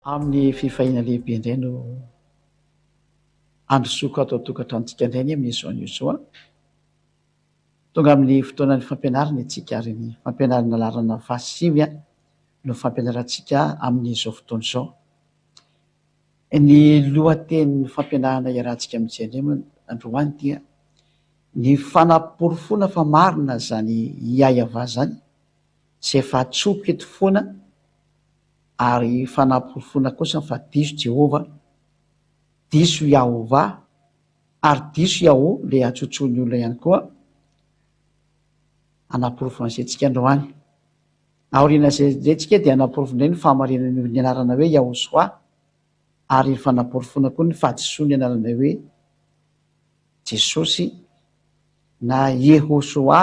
Amin'ny fifaliana lehibe indray no androsoako ato an-tokantranontsika indray anie amin'izao anio izao an. Tonga amin'ny fotoanan'ny fampianarana isika ary ny fampianarana laharana fahasivy no fampianarantsika amin'izao fotoana izao. Ny lohatenin'ny fampianarana iarahantsika mijery indray moa androany dia ny fanaporofoana fa marina izany Yahweh izany izay efa atsofoka eto foana ary fanaporofoana kosa fa diso Jehovah, diso Yahovah ary diso Yahoo ilay atsotsoin'ny olona ihany koa hanaporofo an'izay tsika androany. Aorian'izay indray tsika dia hanaporofo indray ny fahamarinan'io ny anarana hoe Yahosoa ary ny fanaporofoana koa ny fahadisoan'ny anarana hoe Jesosy na Yehosoa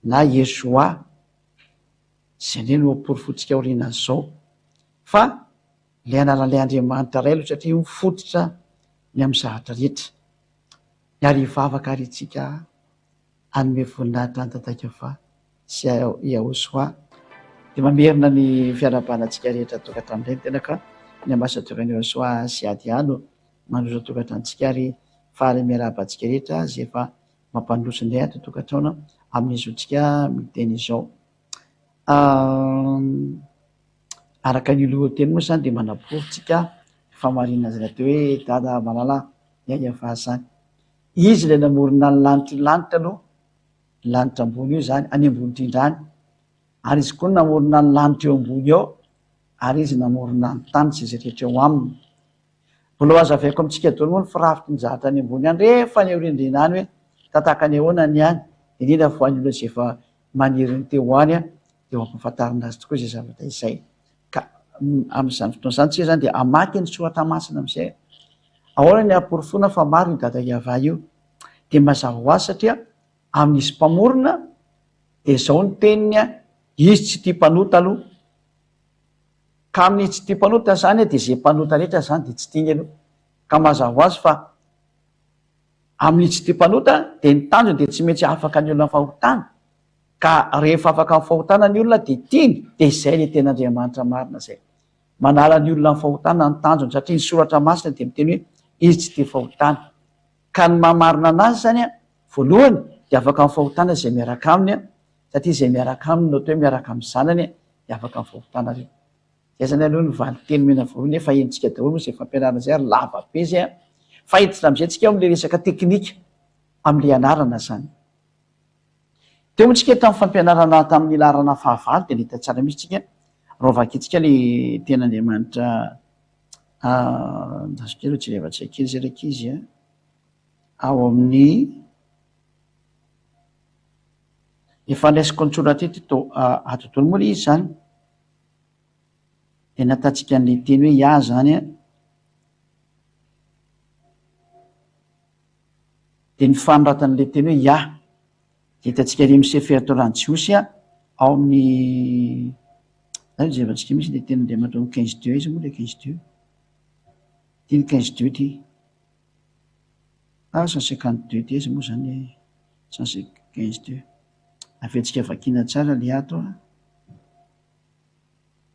na Yeshoa. Izay indray no hoporofointsika aorianan'izao fa ilay anaran'ilay Andriamanitra Ray aloha satria io fototra ny amin'ny zavatra rehetra. Ary hivavaka ary isika hanome voninahitra an'i Dadakava sy Yahosoa. Dia mamerina ny fiarahabana antsika rehetra tokantrano indray ny tena ka ny ambasadaoran'i Yahosoa sy Adia no mandroso tokantranontsika ary faly miarahaba antsika rehetra izay efa mampandroso indray ato tokantrano amin'izao tsika miteny izao. Araka ny lohateny moa izany dia manaporofo tsika fahamarinana izay natao hoe Dada Malala Yahya izany. Izy ilay namorona ny lanitry ny lanitra aloha, ny lanitra ambony io izany, any ambony indrindra any. Ary izy koa namorona ny lanitra eo ambony eo, ary izy namorona ny tany sy izay rehetra eo aminy. Mbola ho hazavaiko amintsika daholo moa ny firafitry ny zavatra any ambony any rehefa any aoriandriana any hoe tataka ny ahoana ny any, indrindra fa ho an'ny olona izay efa maniry ny te ho any dia ho ampahafantarina azy tokoa izay zavatra izay. Ka amin'izany fotoana izany tsika izany dia hamaky ny soratra masina amin'izay. Ahoana ny haporofoana fa marina io Dada Yavah io? Dia mazava ho azy satria amin'izy mpamorona dia izao ny teniny, izy tsy tia mpanota aloha. Ka amin'ny tsy tia mpanota izany dia izay mpanota rehetra izany dia tsy tiany aloha. Ka mazava ho azy fa amin'ny tsy tia mpanota dia ny tanjony dia tsy maintsy afaka ny olona amin'ny fahotana. Ka rehefa afaka amin'ny fahotana ny olona dia tiany, dia izay ilay tena Andriamanitra marina izay. Manala ny olona amin'ny fahotana ny tanjony satria ny soratra masina dia miteny hoe izy tsy tia fahotana. Ka ny maha marina anazy izany voalohany dia afaka amin'ny fahotana izay miaraka aminy satria izay miaraka aminy no atao hoe miaraka amin'ny zanany dia afaka amin'ny fahotana ireo. Izay izany aloha ny valin-teny omena voalohany efa henontsika daholo moa izay fampianarana izay ary lava be izay an! Fa hiditra amin'izay tsika ao amin'ilay resaka teknika amin'ilay anarana izany. Teo moa tsika tamin'ny fampianarana tamin'ny laharana fahavalo dia nahita tsara mihitsy tsika raha vakintsika ilay tenin'Andriamanitra andraso kely hojerevantsika kely izay rankizy an! Ao amin'ny Efa raisiko an-tsoratra eto ito ato daholo moa ilay izy izany. Dia nataontsika an'ilay teny hoe Yah izany an. Dia ny fanoratana ilay teny hoe Yah. Dia hitantsika ery amin'ny Sefer Torah Jiosy an, ao amin'ny Zany jerevantsika mihitsy ilay tenin'Andriamanitra ao amin'ny quinze deux, aiza moa ilay quinze deux? Ity ny quinze deux ity. Ah, 152 ity aiza moa izany e? 152. Averintsika vakiana tsara ilay ato a.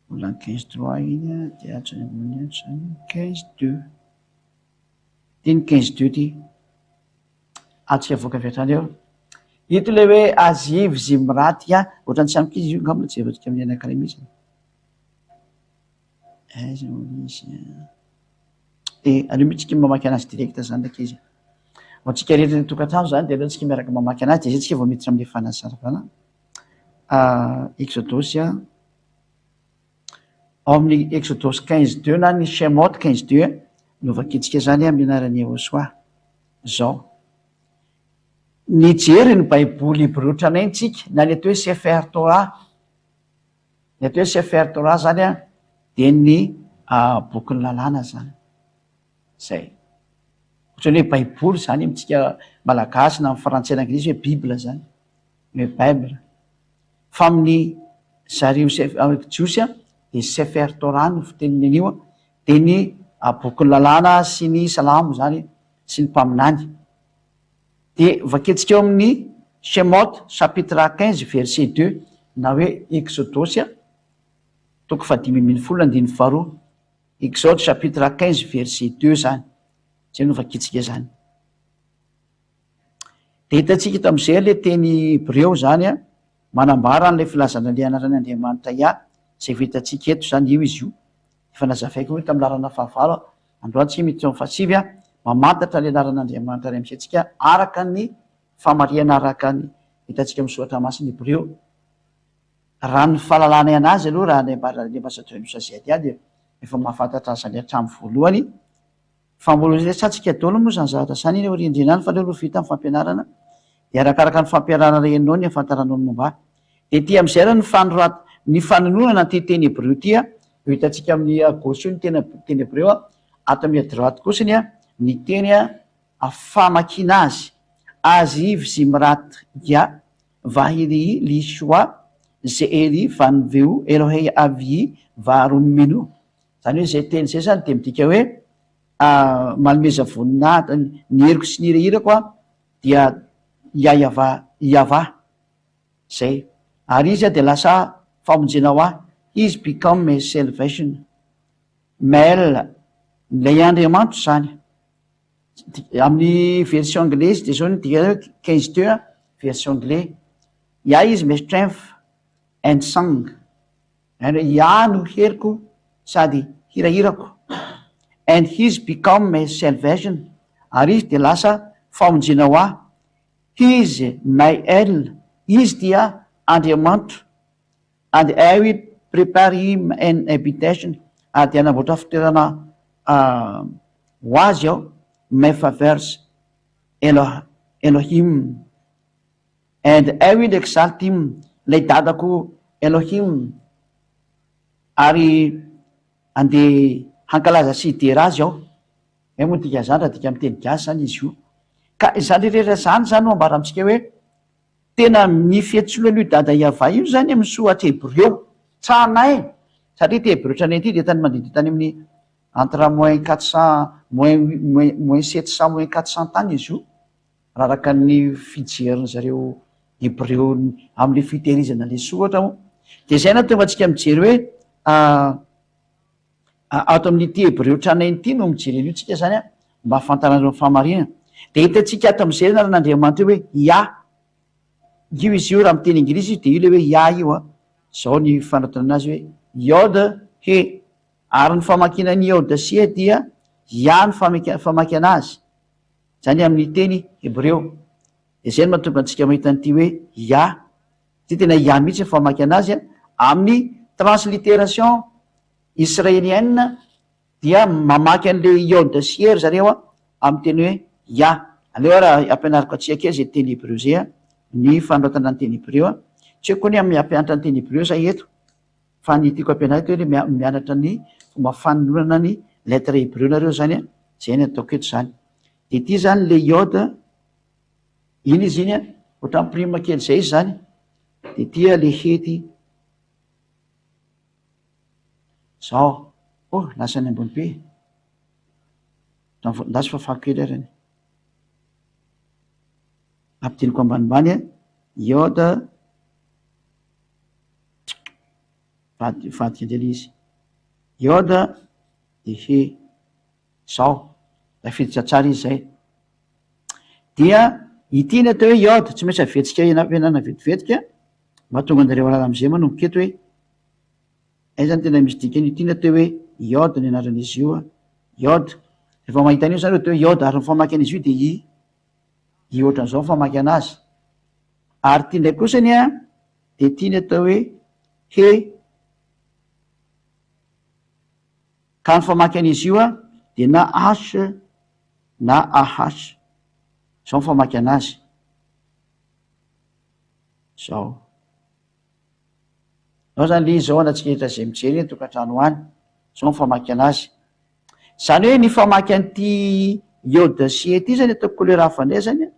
Mbola ny quinze trois iny a, dia ato izany ambony ato izany quinze deux. Ity ny quinze deux ity. Atsika avoaka avy hatrany eo. Ito ilay hoe Aziv Zimraty a. Ohatran'ny tsy amiko izy io, angamba jerentsika amin'ny anankiray mihitsy. Aiza moa izy a. Dia aleo mihitsy tsika mamaky anazy direct zany ndraiky izy. Ho antsika rehetra any an-tokantrano zany dia aleo tsika miaraka mamaky anazy dia zay tsika vao miditra amin'ilay fanazavana. Exodosy a, ao amin'ny Exodosy quinze deux na ny Shemot quinze deux no vakintsika zany amin'ny anaran'i Yehosua. Zao. Nijery ny Baiboly hebreo tranainy tsika na ny atao hoe Sefer Torah. Ny atao hoe Sefer Torah zany an, dia ny bokin'ny lalàna zany. Zay. Ohatran'ny hoe baiboly zany amintsika malagasy na amin'ny frantsay na anglisy hoe bible zany. Ny hoe bible. Fa amin'ny zareo jiosy an, dia Sefer Torah no fiteniny an'io an, dia ny bokin'ny lalàna sy ny salamo zany sy ny mpaminany. Dia vakintsika eo amin'ny Shemot chapitre 15 verset 2 na hoe Eksodosy toko fahadimy ambin'ny folo andininy faharoa. Exode chapitre 15 verset 2 zany, zay no vakintsika zany. De hitantsika eto am'izay le teny hebreo zany a, manambara an'ilay filazana le anaran'ny Andriamanitra Yah, zay efa hitantsika eto zany, io izy io. Efa nazavaiko moa tamin'ny laharana fahavalo, androany tsika miditra amin'ny fahasivy a, mamantatra le anaran'Andriamanitra ary am'izay tsika araka ny famarihana araka ny hitantsika amin'ny soratra masina hebreo. Raha ny fahalalanay anazy aloha, raha ny ambaran'ny ambassadeur Moussa Ziadia dia efa mahafantatra an'izany hatramin'ny voalohany. Fa mbola ho resahantsika daholo moa izany zavatra izany eny aoriandriana any fa aleo aloha vita ny fampianarana dia arakaraka ny fampianarana henonao ny ahafantaranao ny momba ahy. Dia ety amin'izay ary ny fanorat ny fanononana an'ity teny hebreo ity a, io hitantsika amin'ny à gauche io ny tena teny hebreo a, ato amin'ny à droite kosa ny a ny teny a famakiana azy, Aziv Zimrat Yah Vahirihi Lishua Ze'eri Vanveu Elohei Avyi Varumminu. Izany hoe izay teny izay izany dia midika hoe manomeza voninahitra, ny heriko sy ny hirahirako aho dia Yayavah, Yavah, izay. Ary izy dia lasa famonjena ho ahy, He's become my salvation. Mel, ilay Andriamanitro izany. Amin'ny version anglaise dia izao ny dikany hoe 15 deux, version anglais. Yah is my strength and song. Zany hoe Yah no heriko sady hirahirako. And he's become my salvation. Ary izy dia lasa famonjena ho ahy. He is my El. Izy dia Andriamanitro. And I will prepare him an habitation. Ary dia hanamboatra fitoerana ho azy aho. My father's Elohim. And I will exalt him, ilay dadako Elohim, ary andeha hankalaza sy hidera azy aho. Izay moa ny dikan'izany raha adika amin'ny teny gasy izany izy io. Ka izany rehetra izany izany no ambara amintsika hoe tena ny fiantsoana an'io dada Yavah io izany amin'ny soratra hebreo tranainy, satria ity hebreo tranainy ity dia tany manodidina tany amin'ny entre moins 400, moins moins moins 700 moins 400 tany izy io. Raha araka ny fijerin zareo hebreo amin'ilay fitehirizana ilay soratra moa dia izay no tonga antsika mijery hoe ato amin'ity hebreo tranainy ity no mijery an'io tsika zany a, mba hahafantaranareo ny fahamarinana. Dia hitantsika ato amin'izay anaran'Andriamanitra io hoe Yah. Io izy io raha miteny anglisy izy dia io ilay hoe Yah io a. Izao ny fanoratana azy hoe Yod He. Ary ny famakiana ny Yod sy He dia Yah ny famakiana azy. Izany amin'ny teny hebreo. Dia izay no mahatonga antsika mahita an'ity hoe Yah. Ity tena Yah mihitsy ny famaky anazy. Amin'ny transliteration israelienne dia mamaky an'ilay Yod sy He ry zareo amin'ny teny hoe Yah. Aleo ary ampianariko antsika kely izay teny hebreo izay, ny fanoratana ny teny hebreo. Tsy hoe koa ny hampianatra ny teny hebreo izahay eto. Fa ny tiako ampianarina eto hoe mianatra ny fomba fanononana ny lettre hebreu nareo zany an, zay ny ataoko eto zany. De ity zany le iode, iny izy iny an, ohatran'ny prime kely zay izy zany, de ity le he ity. Zao, oh lasa any ambony be. Lasa fafako kely ary any. Ampidiniko ambanimbany an, iode. Vadika indray ilay izy. Iod dia he. Izao. Tafiditra tsara izy izay. Dia ity ny atao hoe iod, tsy maintsy avetsika ampihenana vetivetika mba hahatonga anareo hahalala amin'izay manomboka eto hoe aiza no tena misy dikany. Ity ny atao hoe iod ny anaran'izy io. Iod. Rehefa mahita an'io izany atao hoe iod ary ny famaky an'izy io dia i. I ohatran'izao ny famaky anazy. Ary ity indray kosa ny a. Dia ity ny atao hoe he. Ka ny famaky an'izy io dia na H na AH. Izao ny famaky anazy. Izao. Izao izany ilay izy izao antsika rehetra izay mijery ny tokantrano any. Izao ny famaky anazy. Izany hoe ny famaky an'ity iode sy he ity izany ataoko couleur hafa indray izany an.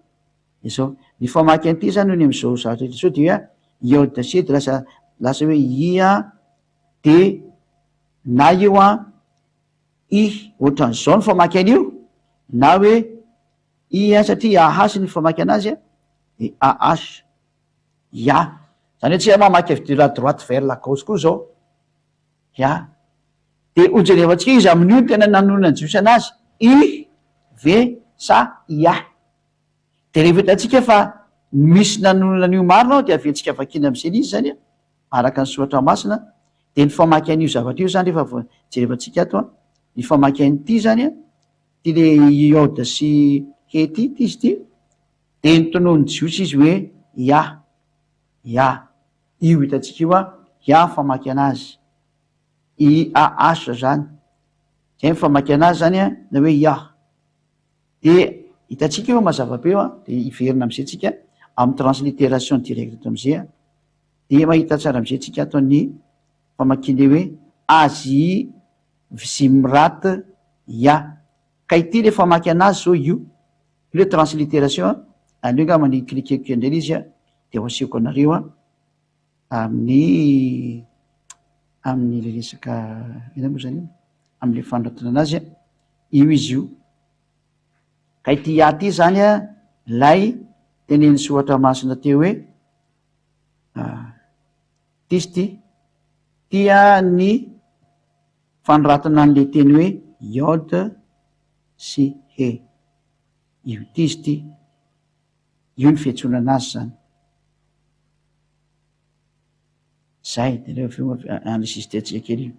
Izao, ny famaky an'ity izany hono amin'izao zavatra rehetra izao dia iode sy dia lasa lasa hoe i a de na io an i ohatran'izao ny famaky an'io na hoe i a satria ah ny famaky anazy a de ah ya zany hoe tsy mamaky avy de la droite vers la gauche koa zao ya. Dia hojerevantsika iza amin'io no tena nanonona ny Jiosy anazy, I ve sa Iah? Dia rehefa hitantsika fa misy nanonona an'io marina ao dia aventsika vakiana amin'izay ilay izy izany an, araka ny soratra masina, dia ny famaky an'io zavatra io izany rehefa vao jerevantsika ato an, ny famaky an'ity izany an, ity le Iod sy He ity, ity izy ity, dia notononin'ny Jiosy izy hoe Yah, Yah, io hitantsika io an, Yah ny famaky anazy, I-A-H izany, izay ny famaky anazy izany an, na hoe Yah. Dia hitantsika eo mazava be eo an, dia hiverina amin'izay tsika amin'ny translittération directe eto amin'izay an, dia mahita tsara amin'izay tsika ato ny famakiana hoe Azy Vzimrat Ya. Ka ity ilay famaky anazy izao io, io ilay translittération an, aleo angamba ny cliquer-ko indray ilay izy an, dia ho asehoko anareo an, amin'ny amin'ilay resaka inona moa izany io, amin'ilay fanoratana anazy an, io izy io. Ka ity Ya ity izany an, ilay tenenin'ny soratra masina teo hoe, ity izy ity, ity an ny fanoratana an'ilay teny hoe Yod sy He. Io ity izy ity. Io ny fiantsoana anazy izany. Zay, de reo avy eo enregistré-ntsika kely io.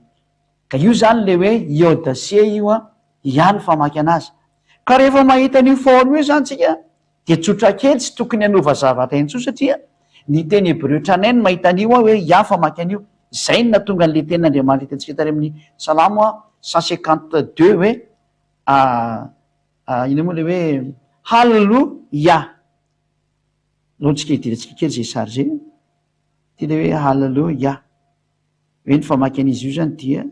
Ka io zany le hoe Iodase io an, ihany famaky anazy. Ka rehefa mahita an'io forme io zany tsika de tsotra kely tsy tokony hanova zavatra intsony satria ny teny hebreo tranainy mahita an'io an hoe Yah famaky an'io. Zay no nahatonga an'le tenin'Andriamanitra hitantsika tany amin'ny Salamo 152 hoe inona moa le hoe Hallelujah. Aleo tsika hidirantsika kely zay sary zay. Ity ilay hoe Haleloia. Hoe ny famaky an'izy io izany dia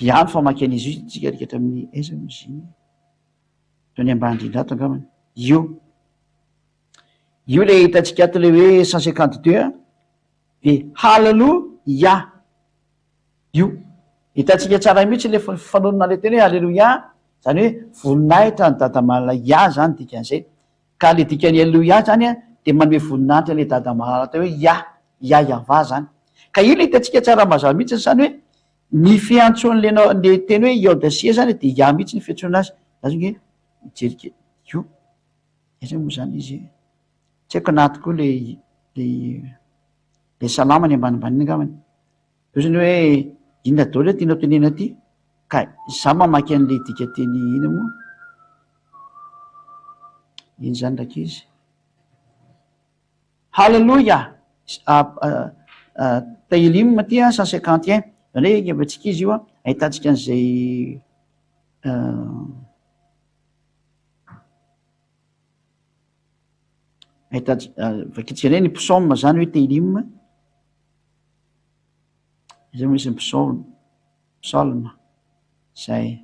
Ia ny famaky an'izy io tsika rikatra amin'ny aiza moa izy iny? Ato any ambany indrindra ato angambany. Io. Io ilay hitantsika ato ilay hoe 152 a. Dia Haleloia. Io. Hitantsika tsara mihitsy ilay fanonona ilay teny hoe Haleloia, izany hoe voninahitra ny Dada malala Ia izany dikan'izay. Ka le dikan'ny Haleloia zany an, dia manome voninahitra an'ilay Dada malala atao hoe Yah, Yah Yavah zany. Ka io le hitantsika tsara mazava mihitsy zany hoe ny fiantsoan'le nao le teny hoe Yod-Sia zany dia Yah mihitsy ny fiantsoana azy. Za zao nge mijery kely io, aiza moa zany izy e? Tsy haiko na ato koa le le le salama any ambanimbany iny angambany. Ohatrany hoe inona daholo tianao tenena aty? Ka za mamaky an'le dikateny ina moa? Iny zany rankizy. Haleloia! Tehilim ty an, 151. Zany hoe ekentsika izy io an, ahitantsika an'izay ahitantsika, vakintsika indray ny psaume zany hoe Tehilim. Izay moa izy ny psaume, psalme, zay.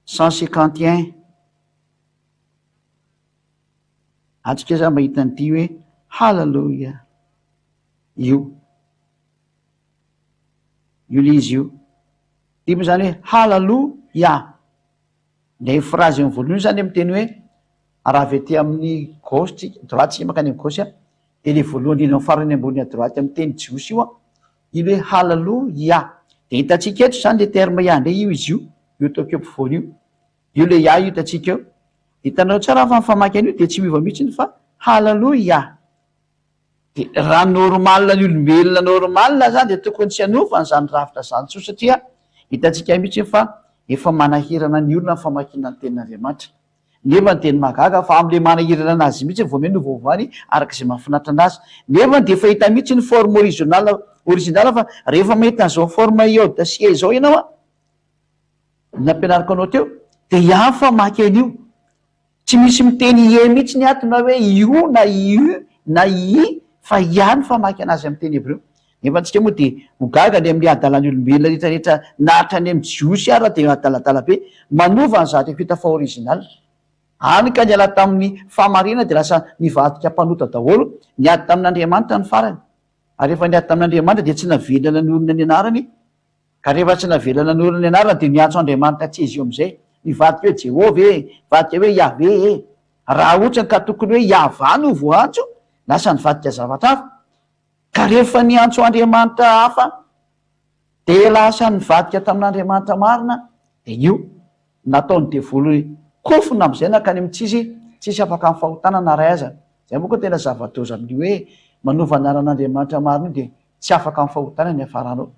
151. Atsika za mahita an'ity hoe haleloia io. Io le izy io. Ity moa zany hoe haleloia. Ilay phrase eo amin'ny voalohany zany miteny hoe raha avy aty amin'ny gauche tsika, droite tsika mankany amin'ny gauche dia ilay voalohany indrindra amin'ny farany ambony à droite amin'ny teny jiosy io an, iny hoe haleloia. Dia hitantsika eto izany ilay terme Yah indray io izy io, io ataoko eo ampovoany io. Io ilay Yah io hitantsika eo. Hitanao tsara fa ny famaky an'io dia tsy miova mihitsy fa haleloia. Dia raha normal ny olombelona normal zany dia tokony tsy hanova an'izany rafitra izany intsony satria hitantsika mihitsy fa efa manahirana ny olona ny famakiana ny tenin'Andriamanitra. Nefa ny teny mahagaga fa amin'ilay manahirana anazy mihitsy vao miha novaovany araka izay mahafinaritra anazy. Nefa dia efa hita mihitsy ny forme original original fa rehefa mahita an'izao forme iode sy e izao ianao an, nampianariko anao teo dia hafa maka an'io. Tsy misy miteny ie mihitsy ny ato na hoe iu na iu na ii fa ia ny famaky anazy amin'ny teny hebreo. Nefa antsika moa dia ho gaga ny amin'ny hadalan'ny olombelona rehetra rehetra na hatrany amin'ny jiosy ara dia adaladala be manova ny zavatra efa hita fa original. Hany ka niala tamin'ny fahamarinana dia lasa nivadika mpanota daholo, niady tamin'Andriamanitra ny farany. Ary rehefa niady tamin'Andriamanitra dia tsy navelana nanorina ny anarany Ka rehefa tsy navela nanorina ny anarany dia niantso Andriamanitra tsy izy io amin'izay. Nivadika hoe Jehovah e, nivadika hoe Yahveh e. Raha otrany ka tokony hoe Yahvah no voaantso, lasa nivadika zavatra hafa. Ka rehefa niantso Andriamanitra hafa. Dia lasa nivadika tamin'Andriamanitra marina, dia io nataon'ny devoly kofona amin'izay nankany amin'ny tsisy, tsisy afaka amin'ny fahotana na ray aza. Izay moa koa tena zava-doza amin'io hoe manova anaran'Andriamanitra marina io dia tsy afaka amin'ny fahotana ny hiafaranao.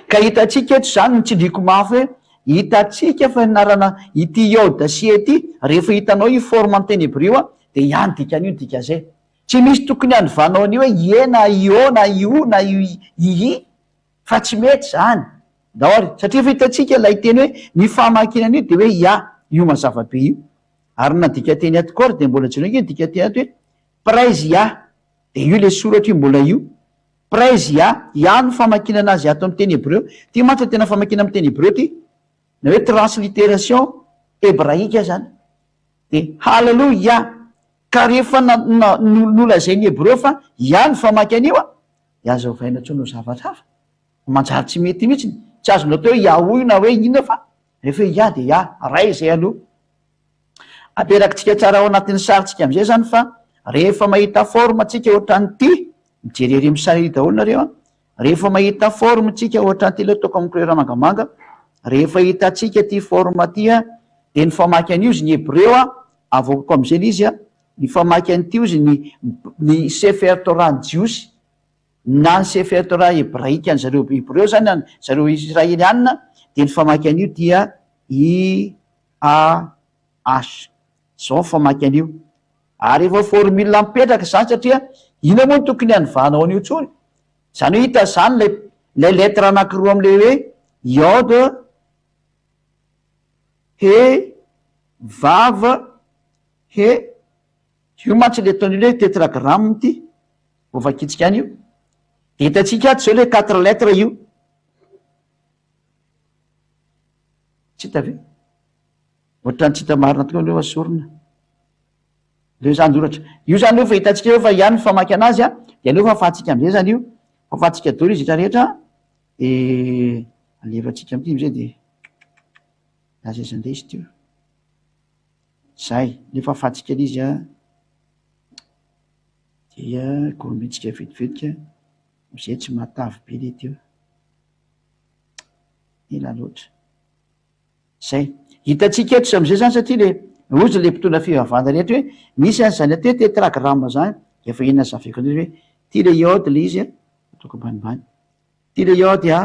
Ka hitantsika eto izany ny tsindriako mafy hoe hitantsika fa anarana ity Yod sy He ity rehefa hitanao io forme amin'ny teny hebreo a dia ihany dikan'io ny dikan'izay. Tsy misy tokony hanovanao an'io hoe Ie na Io na Iu na Ii fa tsy mety izany. Ndao ary, satria efa hitantsika ilay teny hoe ny famakiana an'io dia hoe Ia, io mazava be io. Ary ny nadika teny ato koa ary dia mbola jereo ange ny dikanteny ato hoe Praise Ia. Dia io ilay soratra io mbola io. Praise Yah, Yah no famakiana anazy ato amin'ny teny hebreo. Ity mantsy no tena famakiana amin'ny teny hebreo ity, na hoe transliteration hebraika izany. Dia Haleloia! Ka rehefa nolazain'ny hebreo fa Yah no famaky an'io, dia aza ovaina intsony ho zavatra hafa. Manjary tsy mety mihitsy. Tsy azonao atao hoe Yahoo io na hoe inona fa rehefa hoe Yah dia Yah. Ray izay aloha. Aperakitsika tsara ao anatin'ny sarintsika amin'izay izany fa rehefa mahita forme tsika ohatran'ity, mijery ery amin'ny sary ery daholo nareo an, rehefa mahita forme tsika ohatran'ity aleo ataoko amin'ny couleur mangamanga, rehefa hitantsika ity forme ity an, dia ny famaky an'io izy ny hebreo an, avoakako amin'izay ilay izy an, ny famaky an'ity ozy ny ny sefer Torah ny jiosy, na ny sefer Torah hebraika ny zareo hebreo izany an, zareo israelianina, dia ny famaky an'io dia i AH. Zao ny famaky an'io. Ary efa formule mipetraka izany satria inona moa no tokony hanovanao an'io intsony? Izany hoe hita izany ilay ilay lettre anankiroa amin'ilay hoe iode, he, vav, he. Io mantsy ilay ataon'io hoe tetragramme ity. Voavakintsika any io. Dia hitantsika ato izao ilay quatre lettres io. Tsy hita ve? Ohatran'ny tsy hita marina tokoa aleo asorina. Aleo zany oratra. Io zany aloha efa hitantsika eo fa ihany ny famaky anazy a, de aleo fafantsika amizay zany io. Fafantsika daholo izy rehetra rehetra de alefantsika amity amizay de lasa aiza indray izy teo. Zay, aleo fafantsika le izy a. Dia gourmet-tsika vetivetika amizay tsy matavy be le teo. Ela loatra. Zay. Hitantsika eto amin'izay zany satria le hozy le mpitondra fivavahana rehetra hoe misy an'izany atao hoe tetragramme zany, efa inona zaveko an'io hoe ty le iode le izy a, ataoko ambanimbany, ty le iode a,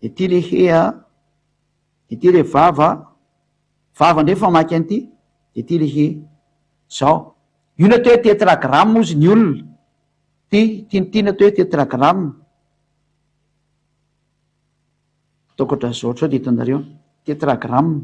de ty le he a, de ty le vava, vava ndray famaky an'ity, de ty le he. Zao. Io no atao hoe tetragramme hozy ny olona. Ty, ty ty no atao hoe tetragramme. Ataoko ohatran'izao ohatr'izao dia hitanareo. Tetragramme.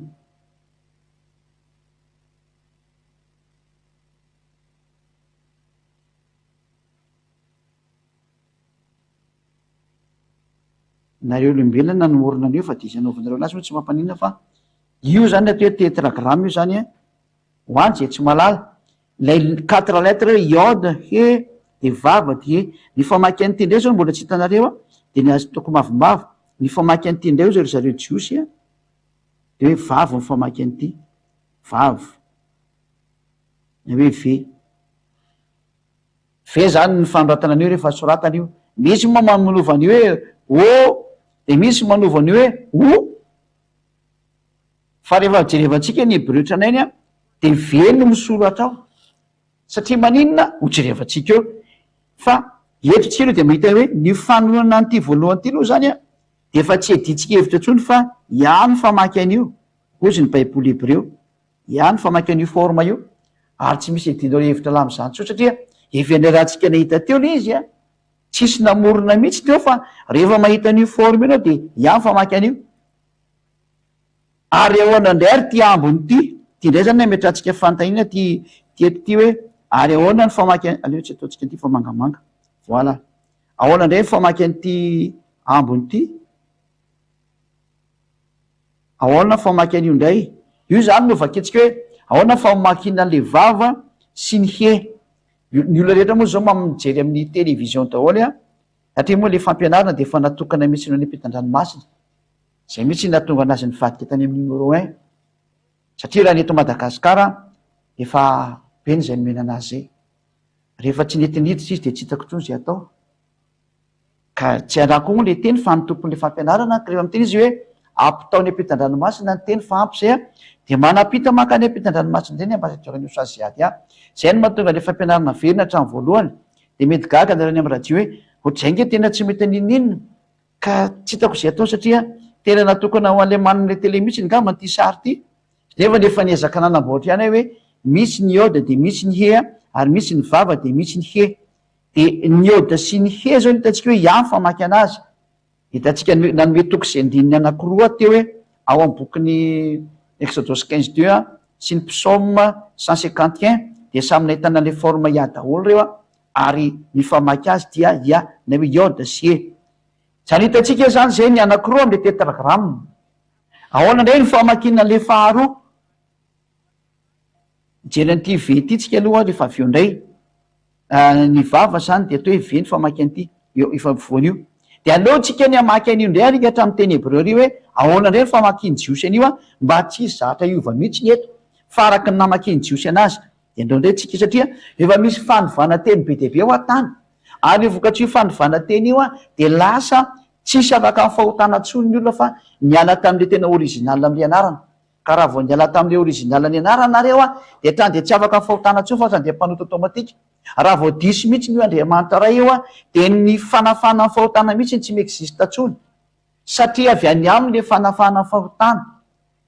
Nareo olombelona no namorona an'io fa dia izay anaovanareo anazy moa tsy mampaninona fa io zany atao hoe tetragramme io zany an, ho any izay tsy mahalala. Ilay quatre lettres hoe iod, he, dia vava, dia he. Ny famaky an'ity indray izao no mbola tsy hitanareo an, dia ny azy toko mavomavo. Ny famaky an'ity indray hozy ry zareo jiosy an, dia hoe vavo ny famaky an'ity. Vavo. Na hoe ve. Ve izany ny fanoratana an'io rehefa soratana io. Misy moa manova an'io hoe o, dia misy manova an'io hoe o. Fa rehefa jerevantsika ny hebreo tranainy an, dia ve no misoratra ao. Satria maninona? Ho jerevantsika eo. Fa eto tsika aloha dia mahita hoe ny fanoloana an'ity voalohany ity aloha izany an, dia efa tsy iadiantsika hevitra intsony fa ihany famaky an'io, hozy ny baiboly hebreo, ihany famaky an'io forme io, ary tsy misy iadianao hevitra laha amin'izany intsony satria efa niarahantsika nahita teo ilay izy an, tsisy namorona mihitsy teo fa rehefa mahita an'io forme io ianao dia ihany famaky an'io. Ary ahoana indray ary ity ambiny ity? Ity indray izany ametrahantsika fanontaniana ity ity eto ity hoe ary ahoana ny famaky aleo tsy ataontsika an'ity fa mangamanga. Voilà. Ahoana indray ny famaky an'ity ambiny ity? Ahoana ny famaky an'io indray? Io izany no vakintsika hoe ahoana ny famakiana an'ilay vava sy ny hehy. Ny olona rehetra moa izao mijery amin'ny télévision daholo an, satria moa ilay fampianarana dia efa natokana mihitsy ny any ampitan-dranomasina. Zay mihitsy nahatonga anazy nivadika tany amin'ny numéro un satria raha ny eto Madagascar efa be ny zay nomena anazy zay. Rehefa tsy nety niditra izy dia tsy hitako intsony zay atao. Ka tsy anah koa moa le teny fa ny tompon'le fampianarana ka rehefa miteny izy hoe ampitao ny ampitan-dranomasina ny teny fa ampy zay a, dia manampita mankany ampitan-dranomasina indray ny ambassadeur-n'ny usa Ziady a. Zay no mahatonga le fampianarana velona hatramin'ny voalohany. Dia mety gaga nareo any amin'ny radio hoe ohatr'izay ange tena tsy mety n'inon'inona ka tsy hitako izay atao satria tena natokana ho an'ilay manana ilay télé mihitsy angamba ity sary ity. Nefa efa niezaka nanamboatra ihany aho hoe misy ny iode dia misy ny he ary misy ny vava dia misy ny he. Dia ny iode sy ny he izao no hitantsika hoe ihany famaky anazy. Hitantsika nanome toko sy andininy anankiroa aho teo hoe ao amin'ny bokin'ny Exodosy 15 deux sy ny Psaume 151 dia samy nahitana an'ilay forme ia daholo ireo ary ny famaky azy dia ia na hoe iode sy he. Izany hitantsika izany izay ny anankiroa amin'ilay tetragramme. Ahoana indray ny famakiana an'ilay faharoa? Mijery an'ity V ity tsika aloha rehefa avy eo indray. Ny vava izany dia atao hoe V ny famaky an'ity, eo efa afovoany io. Dia aleo tsika ny hamaky an'io indray ary hatramin'ny teny hebreo ary hoe ahoana indray ny famakian'ny Jiosy an'io an, mba tsy hisy zavatra hiova mihitsy ny eto fa araka ny namakian'ny Jiosy anazy. Dia andao indray tsika satria efa misy fanovana teny be dia be ao an-tany. Ary io vokatr'io fanovana teny io an dia lasa tsisy afaka amin'ny fahotana intsony ny olona fa niala tamin'ilay tena original amin'ilay anarana. Ka raha vao niala tamin'ilay original nianarana nareo a, dia hatrany dia tsy afaka ny fahotana intsony fa hatrany dia mpanota automatique. Raha vao diso mihitsy io Andriamanitra Ray io a, dia ny fanafahana ny fahotana mihitsy tsy mi-existe intsony. Satria avy any aminy ilay fanafahana ny fahotana.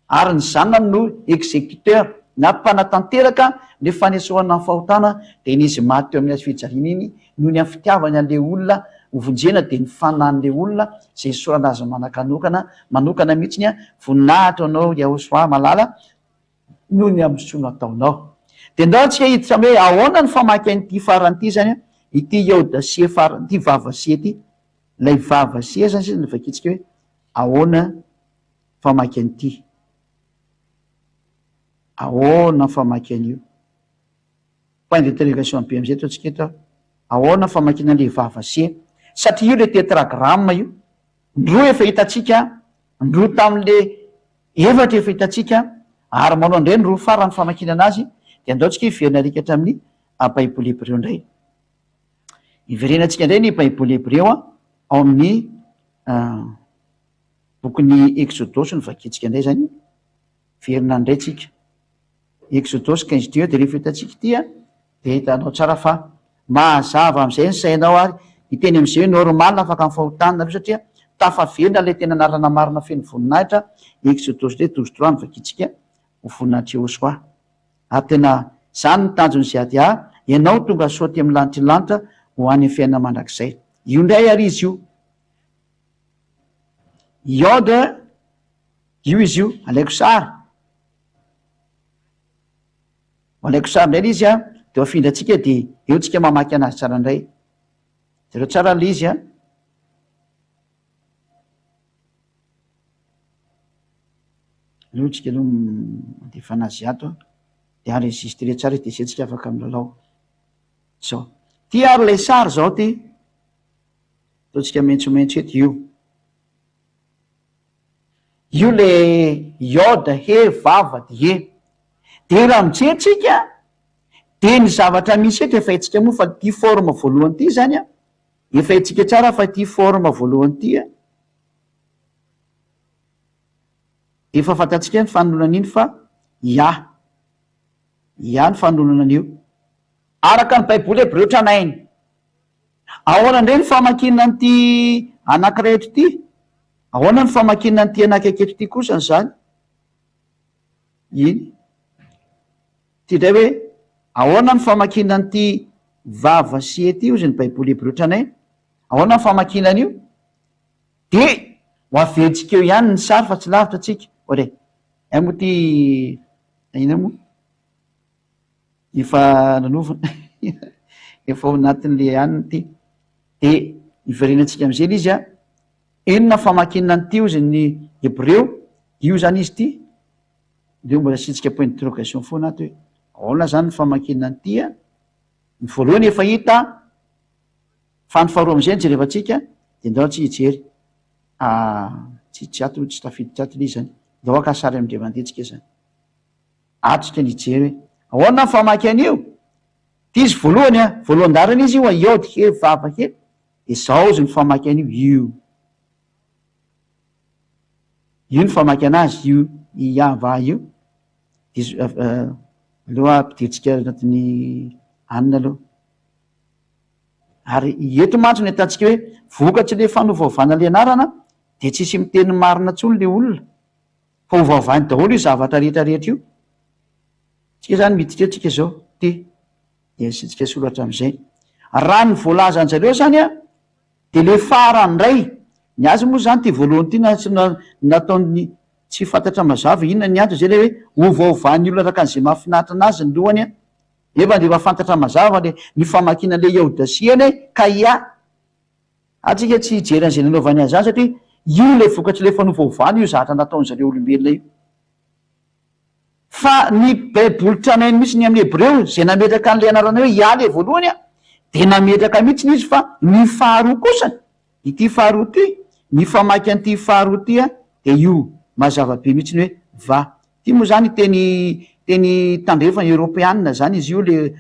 Ary ny zanany no executeur na mpanatanteraka ny fanesorana ny fahotana dia ny izy maty teo amin'ny hazo fijaliana iny noho ny amin'ny fitiavany an'ilay olona ho vonjena dia ny fanahin'ilay olona izay nisorana azy manakanokana manokana mihitsy ny voninahitra ho anao Yahoshuah malala noho ny amin'ny soa nataonao. Dia ndao antsika hiditra amin'ny hoe ahoana ny famaky an'ity farany ity izany an, ity Yaodasie farany ity vavasie ity, ilay vavasie izany sisa no vakintsika hoe ahoana famaky an'ity. Ahoana ny famaky an'io? Point d'interrogation be amizay ataontsika eto a. Ahoana ny famakiana an'ilay vava se? Satria io ilay tetragramme io. Ny roa efa hitantsika, ny roa tamin'ilay efatra efa hitantsika, ary manao indray ny roa farany famakiana anazy, dia andao tsika hiverina arika hatramin'ny Baiboly hebreo indray. Hiverenantsika indray ny Baiboly hebreo ao amin'ny Bokin'ny Eksodosy no vakintsika indray izany, miverina indray tsika. Eksodosy 15 deux, dia rehefa hitantsika ity an, dia hitanao tsara fa mazava amin'izay ny sainao ary hiteny amin'izay hoe normal afaka amin'ny fahotana nareo satria tafaverina ilay tena anarana marina feno voninahitra, Eksodosy indray 12 trois no vakintsika ho voninahitr'i Yehosua. Ary tena izany ny tanjon'ny ZADA, ianao tonga soa aty amin'ny lanitry ny lanitra ho any amin'ny fiainana mandrakizay. Io indray ary izy io. Iode, io izy io, alaiko sary. Alaiko sary indray ilay izy an, dia afindrantsika dia eo tsika mamaky anazy tsara indray. Jereo tsara ilay izy an. Aleo tsika aloha mandefa anazy ato an, dia enregistrer tsara izy dia izay tsika afaka milalao. Zao. Ty ary ilay sary zao ty. Ataontsika maitsomaitso eto io. Io le iode, he, vava, die. De raha mijery tsika de ny zavatra misy eto efa haintsika moa fa ity forme voalohany ity zany an, efa haintsika tsara fa ity forme voalohany ity an, efa fantatsika ny fanoloana an'iny fa ia, ia ny fanoloana an'io. Araka ny baiboly hebreo tranainy. Ahoana indray ny famakiana an'ity anankiray eto ity? Ahoana ny famakiana an'ity anakaiky eto ity kosany izany? Iny. Ity indray hoe, ahoana ny famakiana an'ity vava sy ety hozy ny Baiboly hebreo tranainy? Ahoana ny famakiana an'io? Dia ho averintsika eo ihany ny sary fa tsy lavitra tsika. Ohatra e, hay moa ity, inona moa? Efa nanova efa ao anatin'le anona ity. De iverenantsika am'zay le izy a, inona famakiana an'ity ozy ny hebreo, io zany izy ity, ndreo mbola asiantsika point d'interrogation foana ato hoe ahoana zany ny famakiana an'ity a, ny voalohany efa hita fa ny faharoa am'zay no jerevantsika de ndao antsika hijery, tsy tsy ato tsy tafiditra ato le izy zany, ndao haka sary am'ndray mandeha tsika zany. Atrika ny hijery hoe ahoana ny famaky an'io? Ity izy voalohany a, voalohan-daharana izy io a, iod he vava he. Dia zao izy ny famaky an'io, io. Io ny famaky anazy, io Iava io. Diso, aloha ampidirintsika anatin'ny anona aloha. Ary eto mantsy no ahitantsika hoe vokatry le fanovaovana le anarana dia tsisy miteny marina intsony le olona fa ovaovainy daholo io zavatra rehetra rehetra io. Tsika zany miditra eo tsika zao ty dia asiantsika soratra amizay. Raha ny voalazan-jareo zany an dia le farany ndray, ny azy moa zany ty voalohany ty na tsy nataony tsy fantatra mazava inona ny antony zay le hoe ovaovan'ny olona araka an'izay mahafinaritra anazy ny lohany an. Nefa dia efa fantatra mazava le ny famakiana le Iaodasia anie ka ia atsika tsy hijery an'izay nanaovany azy zany satria io le vokatry le fanovaovana io zahatra nataon'zareo olombelona io. Fa ny baiboly tranainy mihitsy ny amin'ny hebreo izay nametraka an'le anarana hoe Ia le voalohany a dia nametraka mihitsy izy fa ny faharoa kosany ity faharoa ity ny famaky an'ity faharoa ity a dia io mazava be mihitsy ny hoe va Ity moa zany teny teny tandrefana, eoropeanina zany izy io le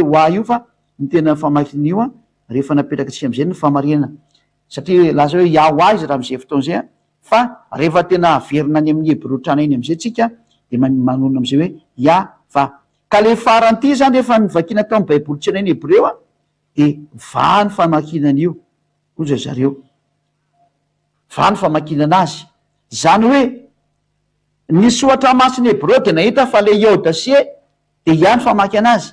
WA io fa ny tena famakin'io an rehefa napetrak'tsika am'zay ny famarinana satria lasa hoe Yahwah izy raha am'zay fotoana zay an fa rehefa tena averina any amin'ny hebreo tranainy am'zay tsika de manonona am'zay hoe Yahvah. Ka le farany ity zany rehefa novakiana tao amin'ny baiboly tranainy hebreo an de va ny famakiana an'io hoy ry zareo. Va ny famakiana azy. Zany hoe Ny Soratra Masina Hebreo dia nahita fa ilay Ioda sy E dia ihany famakiana azy.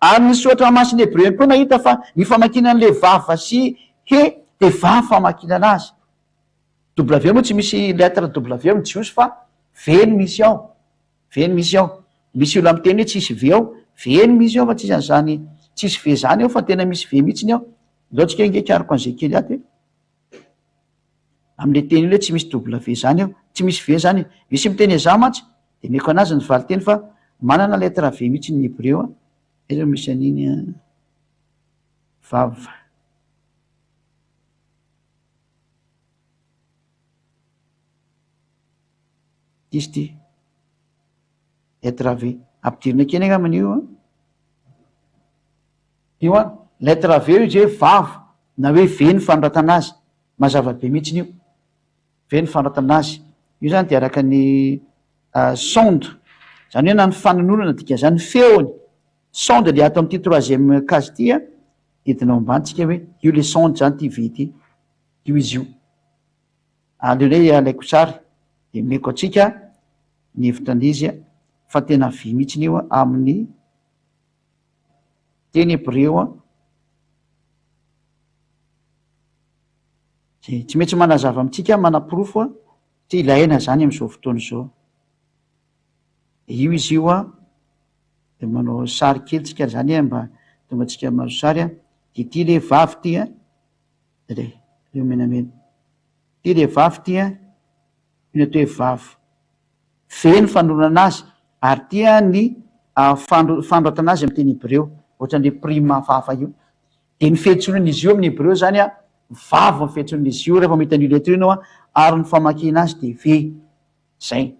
Ary ny Soratra Masina Hebreo ihany koa nahita fa ny famakiana an'ilay vava sy He dia va famakiana azy. W moa tsy misy lettre W amin'ny Jiosy fa V no misy ao. V no misy ao. Misy olona miteny hoe tsisy V ao. V no misy ao fa tsisy an'izany tsisy V izany ao fa tena misy V mihitsy ny ao. Ndao tsika ange hikaroko an'izay kely ato e. Amin'ilay teny io hoe tsy misy W zany eo, tsy misy V zany e. Misy miteny an'izany mantsy, dia omeko an'azy ny valinteny fa manana lettre V mihitsy ny hebreo a. Aiza no misy an'iny a? Vav. Ity izy ity. Lettre V. Ampidirina kely angambany io an. Io an, lettre V io izy hoe vav na hoe V ny fanoratana azy. Mazava be mihitsiny io. V ny fanoratana azy. Io zany dia araka ny sound. Zany hoe na ny fanononana dikan'izany, ny feony. Sound le ato amin'ity troisième case ity an, entina ao ambany tsika hoe io le sound zany ity V ity. Io izy io. Aleo indray alaiko sary dia omeko antsika ny hevitra an'izy fa tena vy mihitsiny io amin'ny teny hebreo an. Zay, tsy maintsy manazava amintsika manaporofo an, satria ilaina zany amin'izao fotoana izao. Io izy io an, dia manao sary kely tsika zany an, mba tonga antsika mahazo sary an, dia ity le vavy ity an, re, io menamena. Ity le vavy ity an, io ny atao hoe vavy. V ny fanorana azy, ary ity an ny fanoratana azy amin'ny teny hebreo, ohatran'le prime hafahafa io. Dia ny fiantsonan'izy io amin'ny hebreo izany an, vavy ny fiantsonan'izy io rehefa mahita an'io lettre io ianao an, ary ny famakiana azy dia V. Zay.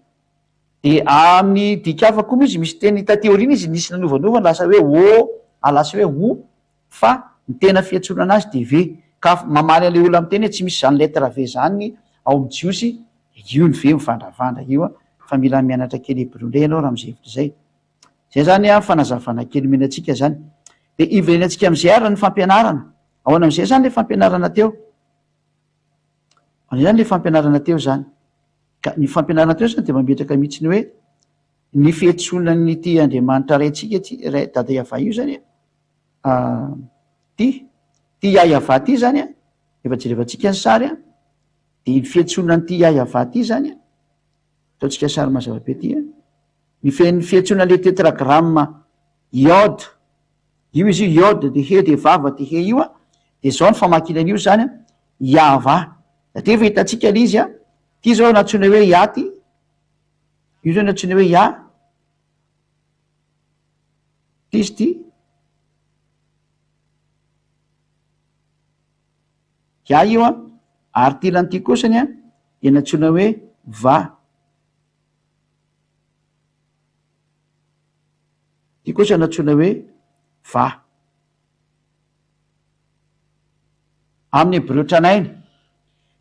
Dia amin'ny dika hafa koa moa izy misy teny taty aoriana izy nisy nanovanova lasa hoe O, lasa hoe O, fa ny tena fiantsonana azy dia V. Ka mamaly an'ilay olona miteny hoe tsy misy izany lettre V izany ao amin'ny jiosy, io ny V mivandravandra io an, fa mila mianatra kely hebreo indray ianao raha amin'izay hevitra izay. Zay zany an fanazavana kely omena antsika zany. De hiverenantsika amizay ary ny fampianarana. Ahoana amizay zany le fampianarana teo? Ahoana zany le fampianarana teo zany? Ka ny fampianarana teo zany de mametraka mihitsy ny hoe ny fiantsonan'ity Andriamanitra Raintsika ty, Ray Dada Yavah io zany an, ty, ty Yah Yavah ty zany an, efa jerevantsika ny sary an, de ny fiantsonan'ity Yah Yavah ty zany an, ataontsika sary mazava be ty an, Ny fe- fiantsoana le tetragramme iode, io izy io iode de he de vava de he io an, de zao ny famakiana an'io zany an, Yahvah. Satria efa hitantsika le izy an, ty zao nantsoina hoe Yah ty, io zao nantsoina hoe Yah, ty izy ty, Yah io an, ary ty ilany ty kosany an, de nantsoina hoe Vah. Ity kosa no antsoina hoe va. Amin'ny hebreo tranainy.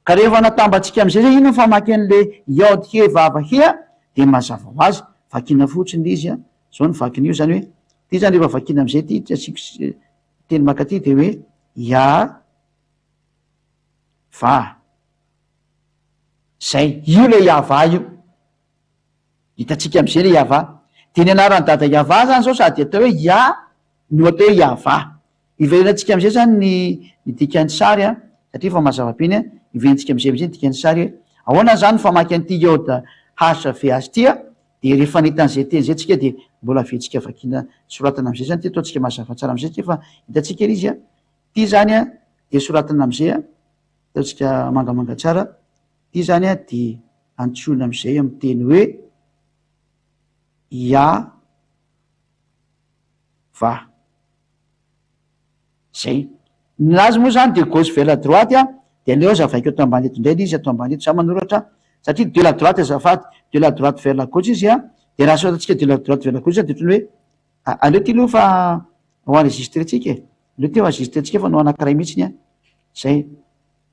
Ka rehefa natambatsika amin'izay zay inona ny famaky an'le Yod He Vav He a, dia mazava ho azy, vakiana fotsiny le izy a, zao ny vakin'io zany hoe, ty zany rehefa vakiana amin'izay ty, ty asiako teny maka ty dia hoe Ya Va. Zay, io le Yavah io. Hitantsika amin'izay le Yavah. Dia ny anaran'i Dada Yavah zany zao sady atao hoe Ya no atao hoe Yavah. Hiverenantsika amin'izay zany ny ny dikan'ny sary an, satria efa mazava be iny an, hiverenantsika amin'izay amin'izay ny dikan'ny sary hoe ahoana zany ny famaky an'ity Yod HVH ity an, dia rehefa nahita an'izay teny izay tsika dia mbola averintsika vakiana soratana amin'izay zany ity, ataontsika mazava tsara amin'izay ity fa hitantsika ery izy an, ity zany an dia soratana amin'izay an, ataontsika mangamanga tsara, ity zany an dia antsoina amin'izay amin'ny teny hoe Ya Va. Zay. Ny azy moa zany dia gauche vers la droite a, dia aleo azavaiko eto ambany eto indray le izy, ato ambany eto za manoratra satria de la droite azafady, de la droite vers la gauche izy a, dia raha soratantsika de la droite vers la gauche zany dia ohatran'ny hoe aleo ty aloha fa ho enregistré-tsika e, aleo ty ho enregistré-tsika fa hanao anankiray mihitsiny a, zay,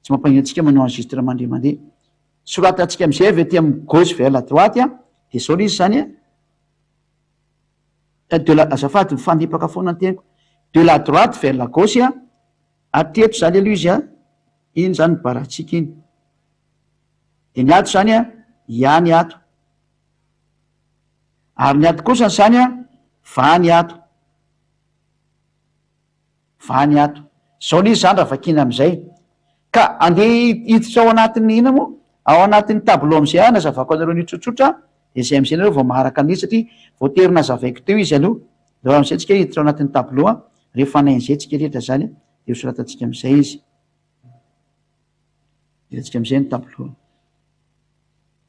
tsy mampaninona antsika manao enregistrement indray mandeha. Soratantsika am'zay avy aty amin'ny gauche vers la droite a, dia zao le izy zany a. De la, azafady mifanipaka foana ny teniko, de la droite vers la gauche a, hatreto zany aloha izy a, iny zany ny barantsika iny, de ny ato zany a, ya ny ato, ary ny ato kosa zany a, va ny ato. Va ny ato. Zao le izy zany raha vakiana amizay. Ka andeha hiditra ao anatin'ny inona moa? Ao anatin'ny tableau amizay aho hanazavako anareo an'io tsotsotra dia zay amizay nareo vao maharaka an'ilay izy satria voatery nazavaiko teo izy aloha. Ndao amizay tsika hiditra ao anatin'ny tableau an, rehefa nain'izay tsika rehetra zany dia ho soratantsika amizay izy. Hidirantsika amizay ny tableau.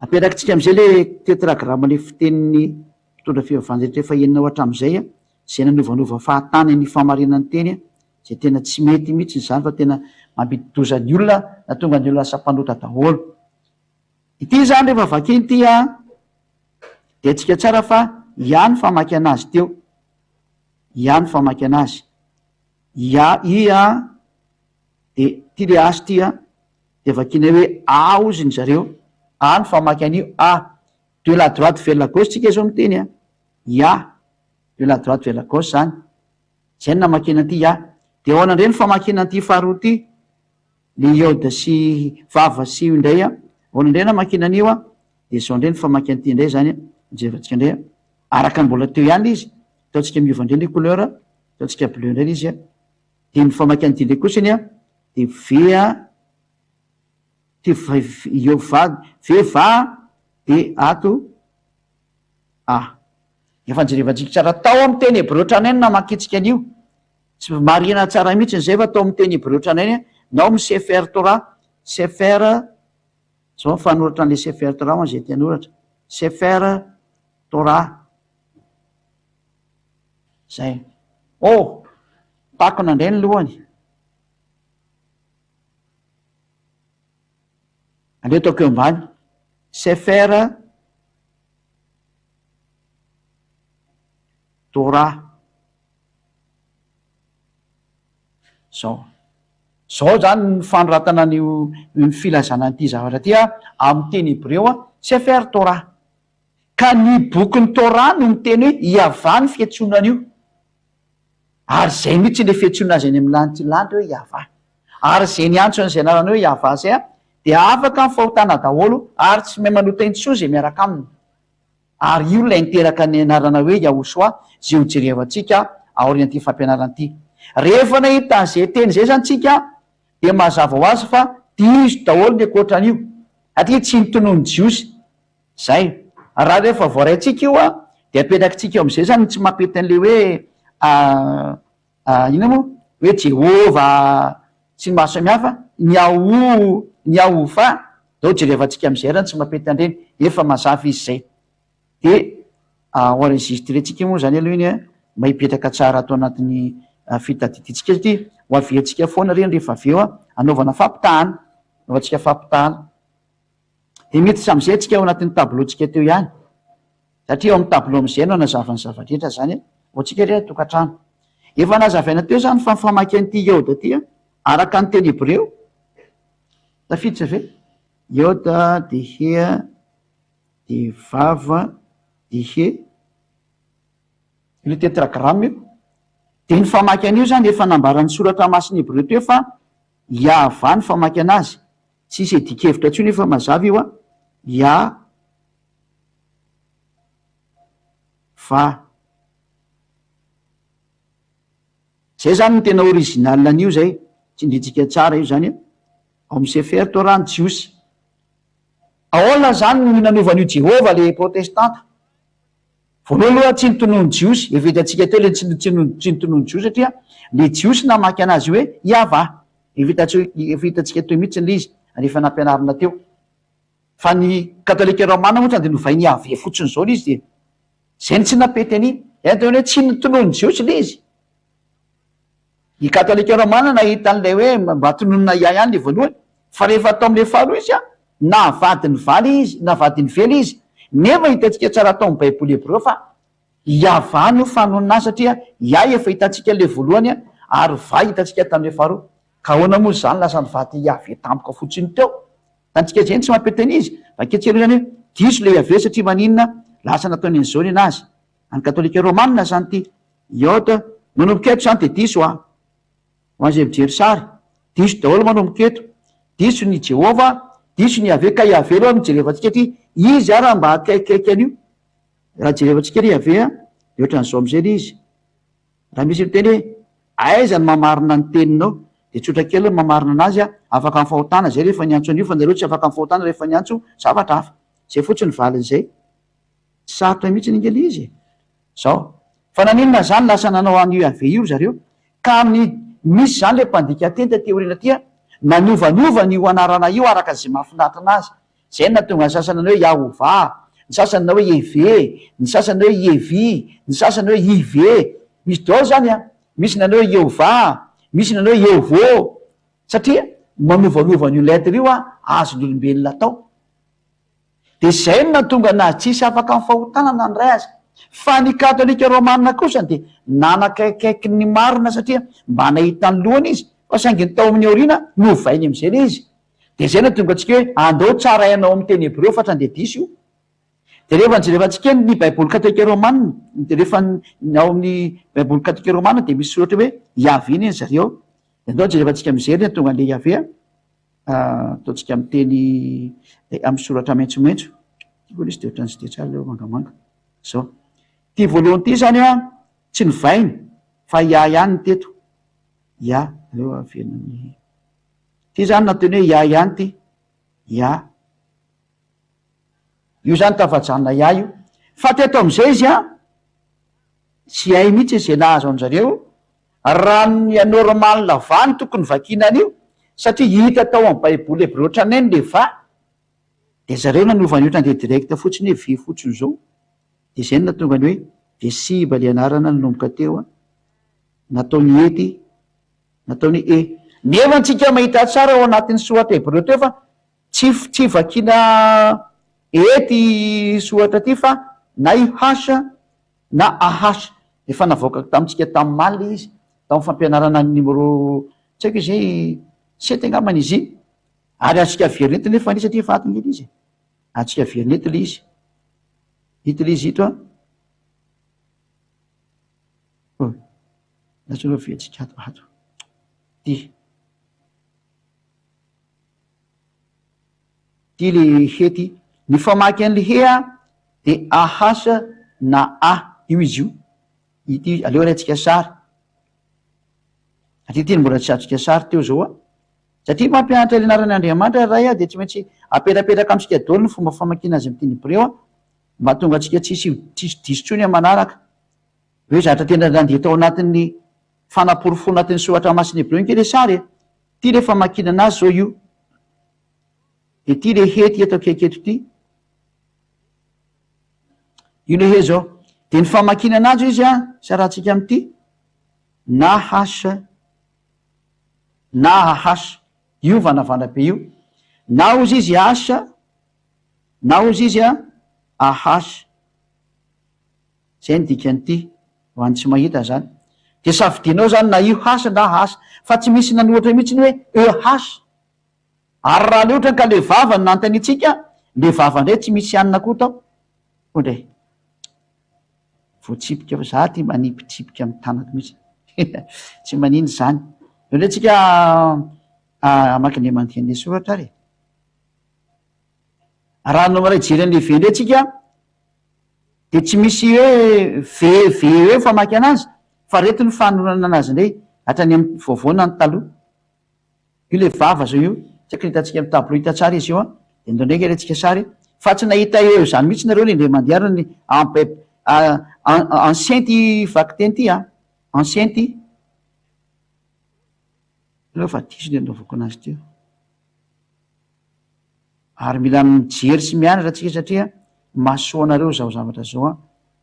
Apetrakintsika amizay le tetragramme le fitenin'ny mpitondra fivavahana rehetra efa henonao hatramin'izay an. Izay nanovanova fahatany ny fahamarinan'ny teny izay tena tsy mety mihitsy izany fa tena mampidi-doza ny olona na tonga ny olona lasa mpanota daholo. Ity izany rehefa vakiana ity an, dia haintsika tsara fa Ia no famaky anazy teo. Ia no famaky anazy. Ia, I an, dia ity le H ity an, dia vakiana hoe A hozy ny zareo. A no famaky an'io, A. De la droite vers la gauche tsika izao miteny an. Ia. De la droite vers la gauche zany. Zay no namakiana an'ity ia. De ahoana indray ny famakiana an'ity faharoa ity? Le iode sy vava sy io indray an. Ahoana indray namakiana an'io an? De zao indray ny famaky an'ity indray zany an. Jerevantsika indray an. Araka ny mbola teo ihany le izy. Ataontsika miova indray le couleur. Ataontsika bleu indray le izy an. De ny famaky an'ity indray kosany an, de V a, T V io va V va de ato A. Efa nojerevantsika tsara tao amin'ny teny hebreo tranainy namakintsika an'io. Tsy marihina tsara mihitsy izay fa tao amin'ny teny hebreo tranainy na ao amin'ny Sefer Torah, Sefer, zao ny fanoratra an'ilay Sefer Torah ho an'izay te hanoratra, Sefer Torah. Zay. Oh! Takona indray ny lohany. Aleo ataoko eo ambany. Sefer Torah. Zao. Zao zany ny fanoratana an'io ny filazana an'ity zavatra ity a, amin'ny teny hebreo a, Sefer Torah. Ka ny bokin'ny Torah no miteny hoe Iavah ny fiantsoana an'io. Ary izay mihitsy ilay fiantsoana azy any amin'ny lanitra lanitra hoe Iavah. Ary izay niantso an'izay anarana hoe Iavah izay dia afaka amin'ny fahotana daholo ary tsy mahay manota intsony izay miaraka aminy. Ary io ilay niteraka ny anarana hoe Yahoshuah izay ho jerevantsika aorian'ity fampianarana ity. Rehefa nahita an'izay teny izay izany tsika dia mazava ho azy fa diso daholo ny ankoatran'io satria tsy notononin'ny Jiosy Zay. Raha rehefa voaraintsika io an, dia apetrakitsika eo am'zay zany ny tsy mampety an'le hoe inona moa? Hoe Jehovah sy ny maro samihafa, ny Yahoo, ny Yahovah, zao jerevantsika am'zay ary ny tsy mampety an'ireny, efa mazava izy zay. De ho enregistrer-tsika moa zany aloha iny an, mba hipetraka tsara ato anatin'ny fitadidiantsika satria ho averintsika foana ireny rehefa avy eo an, anaovana fampitahana, anaovantsika fampitahana. Dia miditra amin'izay tsika ao anatin'ny tableau-tsika teo ihany, satria ao amin'ny tableau amin'izay no hanazava ny zava-drehetra izany ho antsika re tokantrano. Efa nazavaina teo izany fa ny famaky an'ity Yod ity araka ny teny hebreo. Tafiditra ve? Iota de hea de vava de he. Io tetragramme io. Dia ny famaky an'io izany efa nambaran'ny soratra masina hebreo teo fa Yahvah ny famaky anazy. Tsisy iadian-kevitra intsony io fa mazava io an. Yah va. Zay zany no tena original an'io zay, tsindrintsika tsara io zany an. Ao amin'ny Sefer Torah ny Jiosy. Ahoana zany no nanovan'io Jehovah le protestanta? Voalohany aloha tsy notononin'ny Jiosy, efa hitantsika teo le tsy tsy notononin'ny Jiosy satria le Jiosy namaky anazy hoe Yavah. Efa hitantsika efa hitantsika teo mihitsy le izy ary efa nampianarina teo. Fa ny katolika romana moa dia novainy Yaveh fotsiny izao le izy dia zay no tsy nampety an'iny. Zay no atao hoe tsy notononin'ny Jiosy le izy. Ny katolika romana nahita an'ilay hoe mba tononina Yah ihany le voalohany fa rehefa atao amin'ilay faharoa izy an, navadiny valy izy, navadiny vely izy. Nefa hitantsika tsara tao amin'ny baiboly hebreo fa Yavah no fanonona azy satria Yah efa hitantsika ilay voalohany ary Vah hitantsika tamin'ilay faharoa. Ka ahoana moa izany lasa nivady Yaveh tampoka fotsiny teo? Hitantsika izay ny tsy mampety an'izy. Vakintsika aloha izany hoe diso ilay Yaveh satria maninona lasa nataony an'izao ny anazy. An'ny katolika romana izany ity. Iota, manomboka eto izany dia diso an! Ho an'izay mijery sary, diso daholo manomboka eto. Diso ny Jehovah, diso ny Yaveh, ka Yaveh aloha no jerevantsika aty, izy ara mba akaikikaiky an'io. Raha jerevantsika ry Yaveh an, dia ohatran'izao amin'izay ilay izy. Raha misy miteny hoe, aiza no mamarina ny teninao? Dia tsotra kely ny mamarina anazy an, afaka amin'ny fahotana izay rehefa niantso an'io, fa nareo tsy afaka amin'ny fahotana rehefa niantso zavatra hafa. Izay fotsiny ny valin'izay. Tsy sarotra mihitsy ange ilay izy e. Zao. Fa naninona zany lasa nanao an'io Yaveh io ry zareo? Ka amin'ny misy zany le mpandika teny taty aoriana aty a, nanovanova an'io anarana io araka izay mahafinaritra anazy. Zay no nahatonga ny sasany nanao hoe Yahovah, ny sasany nanao hoe Yehve, ny sasany hoe Yevi, ny sasany hoe Ive. Misy daholo zany a. Misy nanao hoe Yehovah, misy nanao hoe Yehovo. Satria manovanova an'io lettre io a, azon'ny olombelona atao. Dia izay no nahatonga anazy tsy hisy afaka amin'ny fahotana na ny iray aza. Fa ny katolika romana kosa dia nanakaikaiky ny marina satria mba nahita ny lohany izy fa saingy ny tao amin'ny aoriana novainy amin'izay ilay izy. Dia izay no nahatonga antsika hoe andao tsaraina ao amin'ny teny hebreo fa tsy andeha diso io. Dia rehefa nojerevantsika ny baiboly katolika romana, dia rehefa ny ao amin'ny baiboly katolika romana dia misy soratra hoe Yahvé anie zareo ao. Dia andao jerevantsika amin'izay anie tonga an'ilay Yahvé a. Ataontsika amin'ny teny amin'ny soratra maitsomaitso. Ity koa lesy dia ohatran'ny tsy dia tsara ilay mangamanga. Izao. Ity voalohany ity izany an, tsy novaina fa Yah ihany ny teto. Yah, aleo averina amin'ny. Ity izany nataony hoe Yah ihany ity. Yah. Io izany tafajanona Yah io. Fa teto amin'izay izy an, tsy hay mihitsy izay nahazo an-jareo. Raha ny normal va no tokony vakiana an'io satria hita tao amin'ny baiboly hebreo tranainy le va de zareo nanova ny otrany de direct fotsiny hoe vy fotsiny zao de zay no nahatonga ny hoe de simba le anarana nanomboka teo a nataony ety nataony e nefa antsika mahita tsara ao anatin'ny soratra hebreo teo fa tsy tsy vakiana ety soratra ty fa na i h na AH. Efa navoakako tamintsika tamin'ny maly ilay izy, tamin'ny fampianarana ny numéro tsy haiko izay sept angambany izy iny. Ary azontsika averina eto nefa satria efa ato ange ilay izy e. Azontsika averina eto ilay izy. Ito ilay izy ito an. Oh, lasa aloha averintsika ato ato. Ity. Ity le he ty. Ny famaky an'le he a de AH na A io izy io. Ity aleo alaintsika sary. Satria ity no mbola tsy azontsika sary teo zao a. Satria mampianatra ny anaran'i Andriamanitra ray a de tsy maintsy apetrapetraka amintsika daholo ny fomba famakiana azy amin'ny teny hebreo a, mba hahatonga antsika tsisy tsisy diso intsony amin'ny manaraka. Hoe zatra tena nandeha tao anatin'ny fanaporofoana anatin'ny soratra masina hebreo ange le sary e. Ity le famakiana anazy zao io. Dia ity le hety eto akaiky eto ity. Io le he zao. Dia ny famakiana anazy izy an, sarahantsika amin'ity, na H na AH. Io vanavana be io. Na hozy izy H, na hozy izy AH. Zay ny dikan'ity, ho an'ny tsy mahita zany. Dia safidianao zany na io H na H. Fa tsy misy nanohatra mihitsy ny hoe EH. Ary raha le otrany ka le vava no nanontaniantsika, le vava ndray tsy misy hanina koa tao. Koa ndray. Voatsipika fa za ty manipy tsipika amin'ny tanako mihitsy. Tsy manino izany. Eo ndray tsika hamaky indray mandinika an'ilay soratra ary e. Raha no miray jery an'ilay V ndray tsika dia tsy misy hoe V V hoe famaky anazy fa reto ny fanononana anazy indray hatrany amin'ny vaovao na ny taloha. Io le vava zao io, tsy haiko ny hitantsika amin'ny tableau hita tsara izy io an, de ndao ndraiky alaintsika sary, fa tsy nahita eo izany mihitsy nareo le indray mandeha ary ny en ancien ty vakiteny ty an, ancien ty, aleo fa diso ny anaovako anazy teo, ary mila mijery sy mianatra tsika satria mahasoa anareo zao zavatra zao an,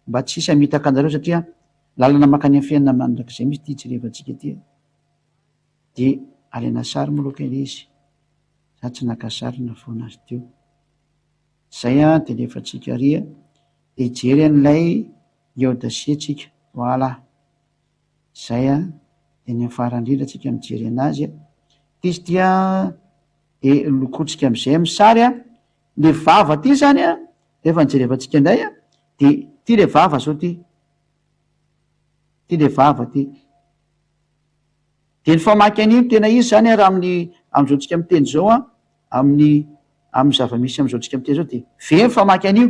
mba tsy hisy hamitaka anareo satria lalana mankany amin'ny fiainana mandrakizay mihitsy ty jerevantsika ty an. De alaina sary moa aloha kay izy, za tsy naka sary navoana azy teo. Zay an de alefantsika ary an, de hijery an'ilay Yodasi tsika, voilà, zay an, de ny amin'ny farany indrindra tsika mijery anazy an, ty izy ty an, de lokotsika am'zay amin'ny sary an, le vava ty zany an, rehefa nijerevantsika indray an, de ty le vava zao ty, ty le vava ty. Dia ny famaky an'io no tena izy izany an, raha amin'ny amin'izao tsika miteny izao an, amin'ny amin'ny zava-misy amin'izao tsika miteny izao dia ve ny famaky an'io.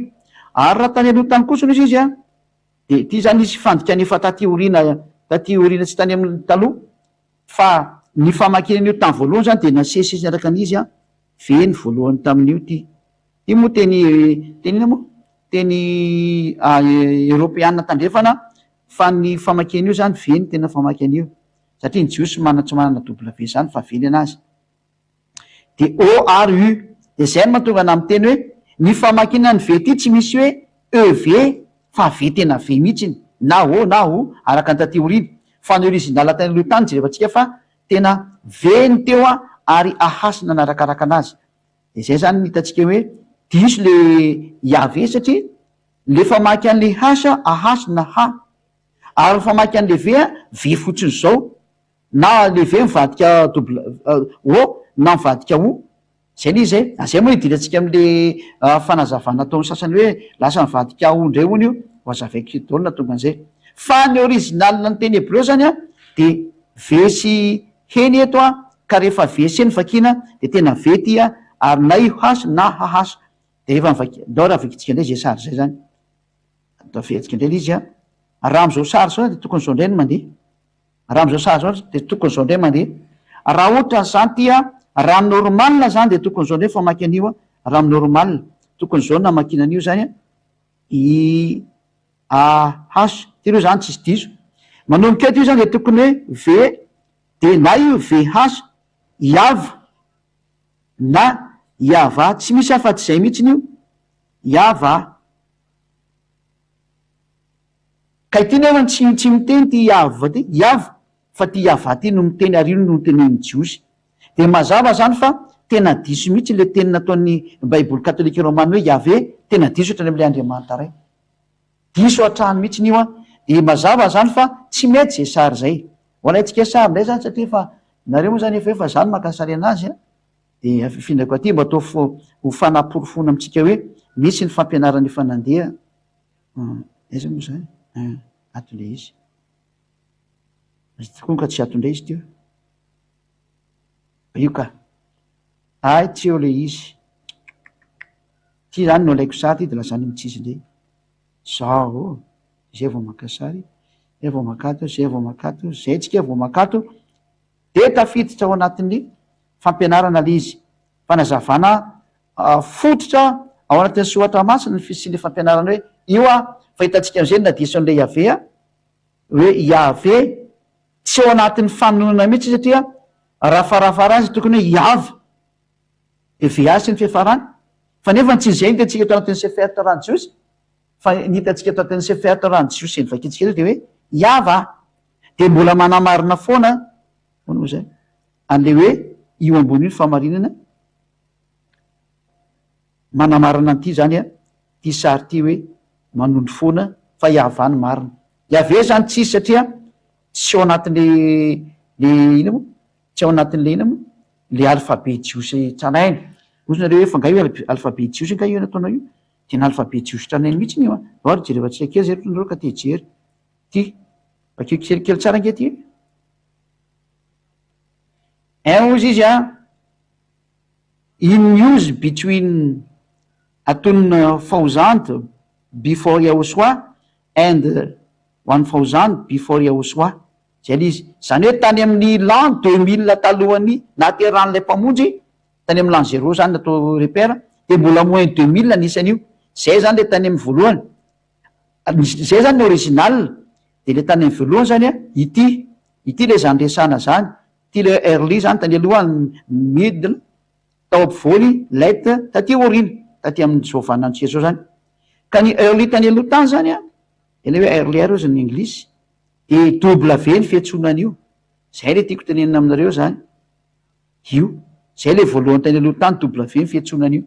Ary raha tany aloha tany kosa hoy izy an, dia ity izany nisy fandikana efa taty aoriana taty aoriana tsy tany amin'ny taloha fa ny famakiana an'io tamin'ny voalohany izany dia nasesisesy niaraka an'izy an, ve ny voalohany tamin'io ity. Ity moa teny teny inona moa? Teny eoropeana tandrefana Fa ny famaky an'io zany ve ny tena famaky an'io? Satria ny jiosy manana tsy manana W zany fa V ny anazy. De O ary U. De zay no mahatonga anah miteny hoe ny famakiana ny V ty tsy misy hoe EV fa V tena V mihitsiny na O na U araka ny taty aoriana. Fa ny original tany aloha tany jerevantsika fa tena V ny teo ary AH nanarakaraka anazy. De zay zany no hitantsika hoe diso le Yahvé satria Le famaky an'le H a H na H. Ary ny famaky an'le V a V fotsiny zao. Na le V mivadika double O na mivadika O. Zay le izy e. Zay moa idirantsika am'le fanazavana ataon'ny sasany hoe lasa mivadika O ndray hono io. Ho azavaiko eto daholo nahatonga an'izay. Fa ny original ny teny hebreo zany a de V sy He ny eto a, ka rehefa V sy He no vakiana de tena V ty a, ary na io H na HH. Dia rehefa mivaky, ndao raha vakintsika indray izay sary izay izany. Ndao averintsika indray ilay izy an. Raha amin'izao sary izao dia tokony izao indray no mandeha. Raha amin'izao sary izao dia tokony izao indray mandeha. Raha ohatran'izany ity an, raha normal izany dia tokony izao indray famaky an'io an. Raha amin'ny normal, tokony izao no namakiana an'io izany an. I A H, ity aloha izany tsisy diso. Manomboka eto io izany dia tokony hoe V, dia na io V H, Iav, Na Yavah, tsy misy afa-tsy izay mihitsiny io, Yavah. Ka ity nefa tsy tsy miteny ity Yavah ity, Yavah, fa ity Yavah ity no miteny ary io no notenenin'ny Jiosy. Dia mazava izany fa tena diso mihitsy ilay teny nataon'ny Baiboly katolika romana hoe Yaveh, tena diso hatrany amin'ilay Andriamanitra Ray. Diso hatrany mihitsiny io an! Dia mazava izany fa tsy mety izay sary izay. Ho alaintsika sary indray izany satria efa nareo moa izany efa eo fa izaho no maka sary anazy an! Dia afindrako aty mba atao ho fanaporofoana amintsika hoe misy ny fampianarana efa nandeha. Aiza moa izany? Ato ilay izy. Izy ity koa ka tsy ato indray izy ity. Io ka. Hay tsy eo ilay izy. Ity zany no alaiko sary ity de lasa any amin'ny tsisy indray. Zao ô, zay vao maka sary, zay vao makato, zay vao makato, zay tsika vao makato, de tafiditra ao anatin'ny fampianarana le izy. Fanazavana fototra ao anatin'ny soratra masina ny fisian'le fampianarana hoe io a, fa hitantsika am'zay ny nadiso an'le Yaveh a, hoe Yaveh tsy ao anatin'ny fanononana mihitsy izy satria raha farafaharany izy tokony hoe Yavh. Dia VA sy ny fiafarany. Fa nefa tsy izay no hitantsika eto anatin'ny Sefer Torah ny Jiosy, fa ny hitantsika eto anatin'ny Sefer Torah ny Jiosy izay novakintsika eto dia hoe Yahvah. Dia mbola manamarina foana, ahoana moa izay, an'ilay hoe io ambony io ny fahamarinana, manamarina an'ity izany an, ity sary ity hoe manondro foana fa Yahvah no marina. Yahveh izany tsy izy satria tsy ao anatin'ilay, ilay inona moa? Tsy ao anatin'ilay inona moa? le alphabet jiosy tranainy. Hozy nareo hoe fa nga io alphabet jiosy nga io nataonao io? Tena alphabet jiosy tranainy mihitsy io an! Ndao ary jerevantsika kely zay aloha nareo ka te hijery. Ty. Vakio kelikely tsara ange ty e. Un hozy izy an, in use between atonina thousand before Yahoshuah and 1000 before Yahoshuah. Zay le izy. Zany hoe tany amin'ny l'an 2000 talohan'ny nahaterahan'ilay Mpamonjy, tany amin'ny l'an zéro zany natao repère, dia mbola moins 2000 ny isan'io. Zay zany le tany amin'ny voalohany. Zay zany ny original. Dia le tany amin'ny voalohany zany an, ity, ity le zany resahana zany, ity le early zany tany aloha, middle, tao ampovoany, late, taty aoriana, taty amin'izao vaninandrontsika izao zany. Ka ny early tany aloha tany zany an, ilay hoe earlier hozy ny anglisy, dia W ny fiantsoana an'io. Zay le tiako tenenina aminareo zany. Io. Zay le voalohany tany aloha tany, W ny fiantsoana an'io.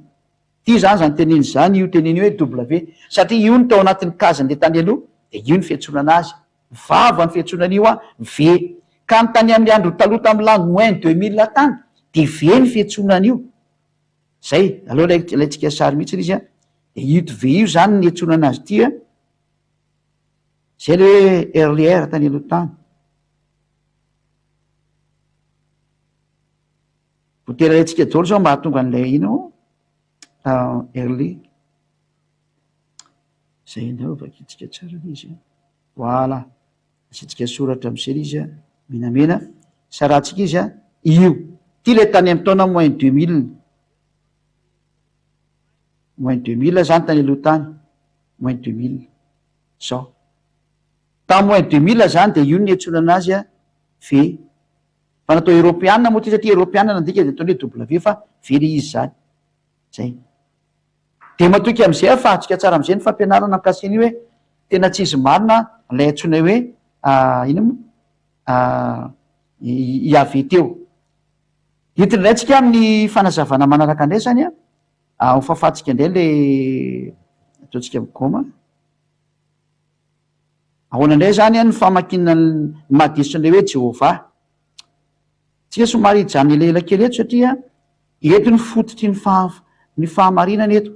Ty zany zany teneny zany io teneny io hoe W satria io no tao anatin'ny case-n'le tany aloha dia io ny fiantsoana anazy. Vava ny fiantsoana an'io an, V. Ka ny tany amin'ny andro taloha tamin'ny l'an moins 2000 tany dia V ny fiantsoana an'io. Zay. Aleo alaintsika sary mihitsy izy an. Dia io V io zany ny iantsoana anazy ity an. Zay le hoe earlier tany aloha tany. Voatery alaintsika daholo zao mba hahatonga an'ilay ino early. Zay indray ho vakintsika tsara ilay izy an. Voilà. Asiantsika soratra amin'izay ilay izy an, menamena. Sarahantsika izy an, io. Ity ilay tany amin'ny taona moins 2000. Moins 2000 zany tany aloha tany. Moins 2000. Zao. Tamin'ny moins 2000 zany dia io no niantsoana anazy an, V. Fa natao eropeana moa ity satria eropeana nandika dia ataony hoe W fa V le izy zany. Zay. Dia matoky amin'izay aho fa azontsika tsara amin'izay ny fampianarana mikasika an'io hoe tena tsy izy marina ilay antsoinay hoe inona moa Yaveh teo. Entina indray tsika amin'ny fanazavana manaraka indray zany an, ho fafantsika indray le ataontsika migoma. Ahoana indray izany ny famakiana ny maha-diso an'ilay hoe Jehovah? Tsika somary hijanona elaela kely eto satria eto ny fototry ny faha, ny fahamarinana eto.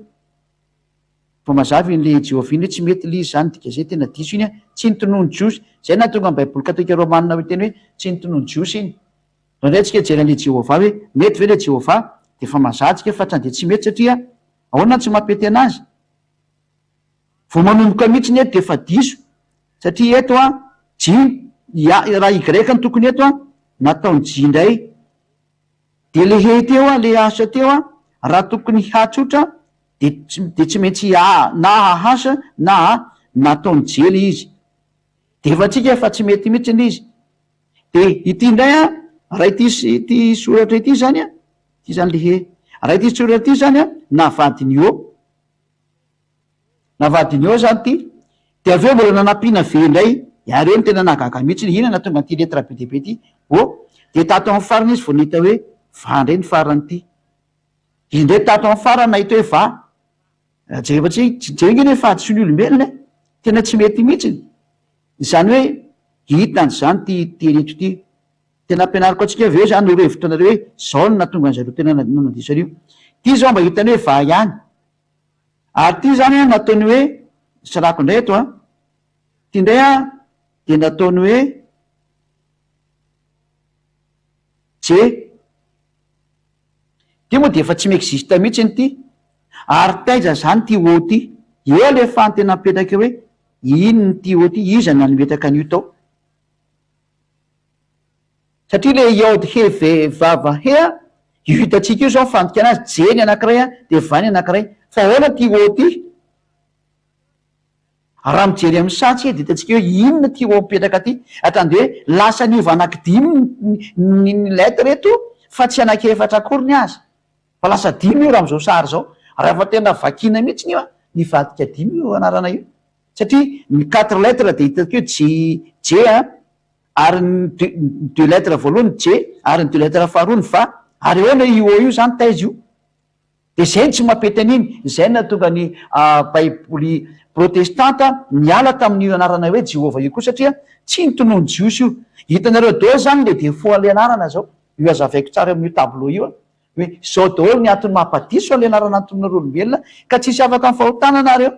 Vao mazava iny le Jehovah iny hoe tsy mety ilay izy izany, dika izay tena diso iny an, tsy ny tonony jiosy. Izay nahatonga ny Baiboly katolika romana hiteny hoe tsy ny tonony jiosy iny. Raha indray tsika hijery an'ilay Jehovah hoe mety ve ilay Jehovah, dia efa mazava tsika fa hatrany dia tsy mety satria ahoana no tsy mampety an'azy? Vao manomboka mihitsy ny eto dia efa diso satria eto an J ya raha Y no tokony eto an nataony J indray dia le he teo an le H teo an raha tokony H tsotra dia dia tsy maintsy A na AH na A nataony J le izy dia efa tsika fa tsy mety mihitsy le izy dia ity indray an raha ity ity soratra ity zany an ity zany le he raha ity soratra ity zany an navadiny O Navadiny eo zany ty, de avy eo mbola nanampiana V indray, ary eo no tena nahagaga mihitsy, inona nahatonga an'ity lettre be dia be ty, O, de tato amin'ny farany izy vao nahita hoe va indray ny faran'ity, indray tato amin'ny farany nahita hoe va, raha jereva tsy, jereo ange ny fahadisoan'ny olombelona e, tena tsy mety mihitsy, izany hoe hitany izany ty teny eto ity. Tena ampianariko antsika avy eo izany no hevitra anareo hoe zao no nahatonga an'zareo tena nanadiso an'io. Ity zao mba hitany hoe va ihany. Ary ity izany an nataony hoe, sarahako indray eto an, ity indray an dia nataony hoe J. Ity moa dia efa tsy mi-existe mihitsy ity. Ary taiza izany ity O ity? Eo ilay fanontena mipetraka eo hoe inona ity O ity, iza no nametraka an'io tao? Satria le Yod He Ve Vav He a, io hitantsika io zao ny fandikana azy, J ny anakiray a, dia Va ny anakiray. Fa ahoana ity O ity? Raha mijery amin'ny saha tsika dia hitantsika hoe inona ity O mipetraka ity. Hatrany dia hoe lasa niova anakidimy ny ny lettre eto fa tsy anakiefatra akory ny azy. Fa lasa dimy io raha amin'izao sary izao. Raha efa tena vakiana mihitsy io a, nivadika dimy io anarana io. Satria ny quatre lettres dia hitantsika hoe J, J a, Ary ny deux ny deux lettres voalohany ny J ary ny deux lettres faharoa ny va. Ary ahoana io O io zany taiza io? Dia zay no tsy mampety an'iny. Izay no nahatonga ny baiboly protestanta niala tamin'io anarana hoe Jehovah io koa satria tsy ny tonony jiosy io. Hitanareo daholo zany le défaut an'ilay anarana zao. Io hazavaiko tsara eo amin'io tableau io hoe izao daholo ny antony mampadiso an'ilay anarana antononareo olombelona ka tsisy afaka amin'ny fahotana nareo.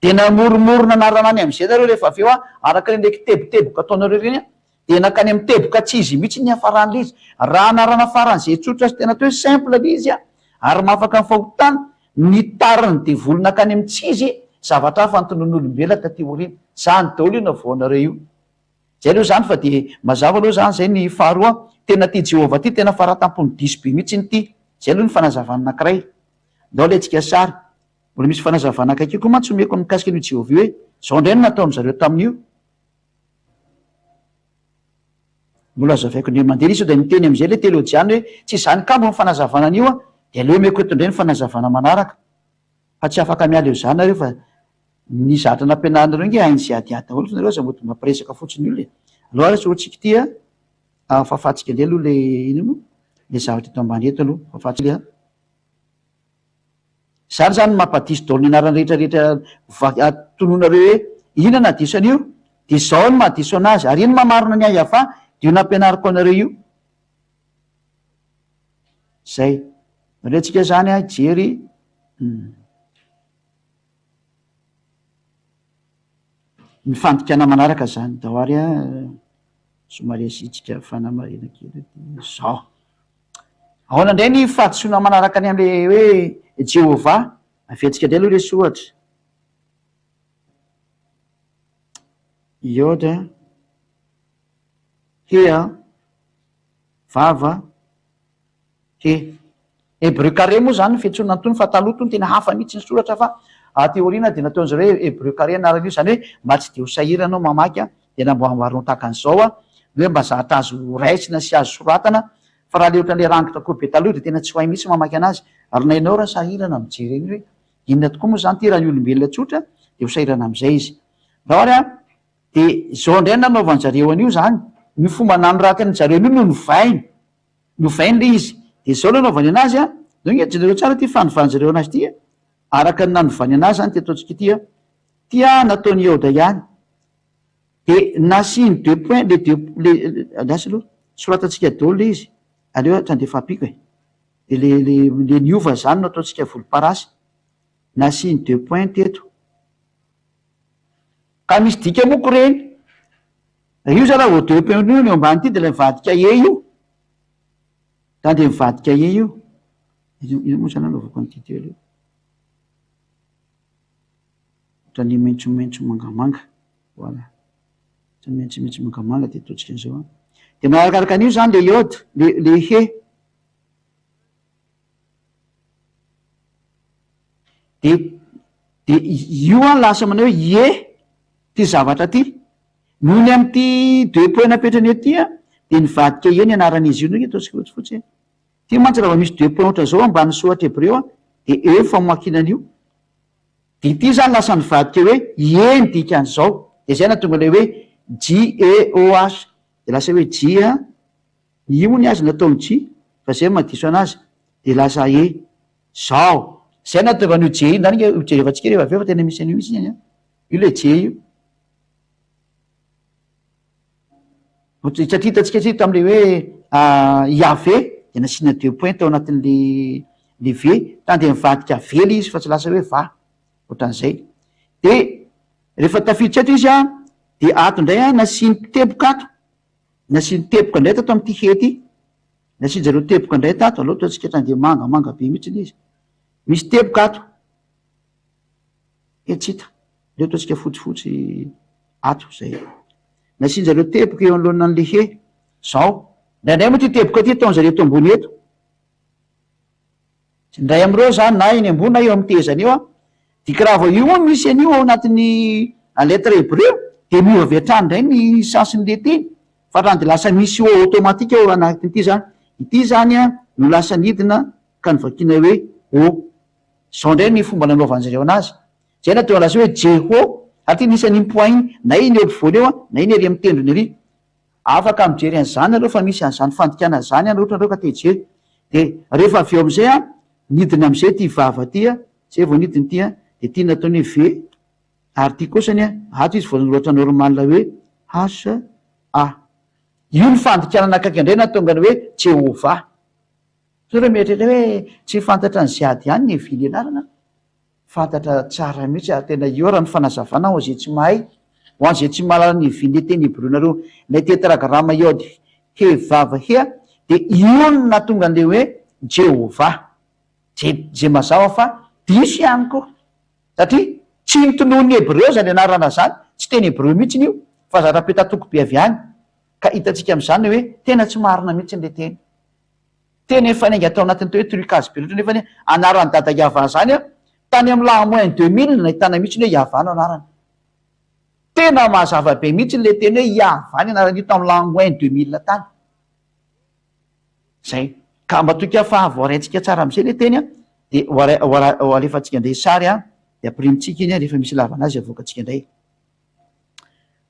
Dia namoromorona anarana any amin'izay nareo rehefa avy eo an, araka ireny kiteboteboka ataonareo ireny an, dia nankany amin'ny teboka tsy izy mihitsy ny niafaran'ilay izy. Raha anarana faran'izay tsotra sy tena atao hoe simple ilay izy an, ary mahafaka ny fahotana, nitarin'ny devoly nankany amin'ny tsy izy, zavatra hafa antonon'olombelona taty aoriana. Izany daholo io navoanareo io. Zay aloha zany fa dia mazava aloha zany zay ny faharoa, tena ty Jehovah ty tena faratampony diso be mihitsy ity, zay aloha ny fanazavana anakiray. Ndao alaintsika sary. Mbola misy fanazavana akaiky koa mantsy omeko mikasika an'io Jehovah io hoe zao indray no nataon-dry zareo tamin'io. Mbola hazavaiko indray mandeha sao dia miteny amin'izay ilay teolojiana hoe tsy izany kambo ny fanazavana an'io an, dia aleo omeko eto indray ny fanazavana manaraka. Fa tsy afaka miala eo izany nareo fa ny zavatra nampianarinareo ange hain'i ze adiady daholo fa nareo aza mody mampiresaka fotsiny olona e. Aleo ary asehoantsika ity a, fafantsika indray aloha ilay inona moa? Ilay zavatra eto ambany eto aloha, fafantsika a. Izany izany no mampadiso daholo ny anarana rehetra rehetra tononareo hoe inona nahadiso an'io? Dia izao no mahadiso an'azy ary ino mahamarina ny ahy Yavah dia io nampianariko anareo io. Zay. Aleo tsika zany a hijery ny fandikana manaraka zany. Ndao ary a somary asiantsika fanamarihana kely dia zao. Ahoana indray ny fahadisoana manaraka ny amle hoe Jehovah? Averintsika indray aloha le soratra. Iod, He a, Vava, He. Hébreu carré moa izany ny fiantsoana an'itony fa taloha itony tena hafa mihitsy ny soratra fa aty aoriana dia nataon'izareo hoe Hébreu carré anarana io, izany hoe mba tsy dia ho sahirana ianao mamaky dia namboamboarina ho tahaka an'izao ny hoe mba zatra azo raisina sy azo soratana fa raha le ohatran'ilay rangitra koa be taloha dia tena tsy ho hay mihitsy mamaky anazy ary na ianao raha sahirana mijery an'io hoe inona tokoa moa izany ity raha ny olombelona tsotra dia ho sahirana amin'izay izy. Ndao ary an! Dia izao indray no nanaovan-jareo an'io izany, ny fomba nanoratin-jareo an'io no novainy, novainy ilay izy. Dia izao no nanaovany anazy an, izao ange jereo tsara ity fanovan-jareo anazy ity an, araka ny nanovany anazy izany ity ataontsika ity an, ity an nataon'i Yehoda ihany, dia nasiany deux points, le deux, le, andraso aloha, soratantsika daholo ilay izy, aleo aho handefa ampiako e, dia le, le, le niova izany no ataontsika volomparasy, nasiany deux points teto. Ka misy dika moko ireny. Io zany raha vao deux points io ny eo ambany ity dia ilay mivadika e io. Zany dia mivadika e io. Ino moa zany anaovako an'ity teo aloha. Ohatran'ny maitsomaitso mangamanga. Voilà. Ohatran'ny maitsomaitso mangamanga dia ataontsika an'izao an. Dia manarakaraka an'io zany le iode, le le he. De de io an lasa manao hoe ie ty zavatra ty. Noho ny amin'ity deux points napetrany eo ty an, de nivadika ie ny anaran'izy io ndray ataontsika fotsifotsy e. Ty mantsy raha vao misy deux points ohatran'izao ambany soratra hebreo an, de eo ny famoakina an'io. De ity zany lasa nivadika hoe ie ny dikan'izao. De zay nahatonga ilay hoe JEOH. De lasa hoe J an. Ny i moa ny azy nataony J fa zay mahadiso anazy de lasa E. Zao. Zay nahatonga an'io J io zany nge ho jerevantsika rehefa avy eo fa tena misy an'io mihitsy iny an. Io le J io. Satria hitantsika tsy tam'le hoe Yahvé de nasiana deux points tao anatin'le le V, tany de nivadika V le izy fa tsy lasa hoe va. Ohatran'izay. De rehefa tafiditra eto izy an, de ato indray an nasiany teboka ato. Nasiany teboka indray tato amin'ity hehy ity. Nasian-jareo teboka indray tato. Aleo ataontsika hatrany dia mangamanga be mihitsy ilay izy. Misy teboka ato. Eh, tsy hita. Aleo ataontsika fotsifotsy ato izay. Nasian-jareo teboka eo anoloana an'ilay hehy. Izao. Indraindray moa ity teboka ity ataon-jareo eto ambony eto. Indray amin'ireo izany na eny ambony na eo amin'ny tehezana eo an, dia raha vao io moa misy an'io ao anatin'ny lettre hebreu dia miova avy hatrany indray ny sens-n'ilay teny fa raha dia lasa misy o automatique ao anatin'ity izany. Ity izany an no lasa nidina ka novakiana hoe o. Izao indray ny fomba nanaovan'izy ireo anazy. Izay no tonga lasa hoe Jeho, ary ity nisy an'iny point iny, na iny eo ampovoany eo an, na iny ery amin'ny tendrony ery. Afaka mijery an'izany nareo fa misy an'izany fandikana izany any ohatra nareo ka te hijery. De rehefa avy eo amizay an, nidina amizay ity vava ity an, zay vao nidina ity an, de ity nataony hoe V, ary ity kosany an, ato izy vao nanoratra normal hoe H A. Io ny fandikanana akaiky indray nahatonga ny hoe Jehovah. Sao ireo mieritreritra hoe tsy fantatra an'i Ziad ihany ny hevian'ny anarana? Fantatra tsara mihitsy ary tena io raha ny fanazavana ho an'izay tsy mahay, ho an'izay tsy mahalala ny hevian'ilay teny hebreo nareo, ilay tetragrama Yod He Vav He dia io no nahatonga an'ilay hoe Jehovah. Izay izay mazava fa diso ihany koa. Satria tsy ny tonon'ny hebreo izany anarana izany, tsy teny hebreo mihitsy io fa zatra petatoko be avy any. Ka hitantsika amin'izany hoe tena tsy marina mihitsy ilay teny. Tena efa niainga tao anatin'ny teo hoe trucage be loatra nefa anie anaran'i dada Yava zany an, tany amin'ny l'an moins 2000 nahitana mihitsy hoe Yava no anarany. Tena mazava be mihitsy ilay teny hoe Yava ny anaran'io tamin'ny l'an moins 2000 tany. Zay. Ka matoky aho fa voaraintsika tsara amin'izay ilay teny an, dia ho alefantsika indray sary an, dia ampirimintsika iny an, rehefa misy ilavana azy avoakantsika indray.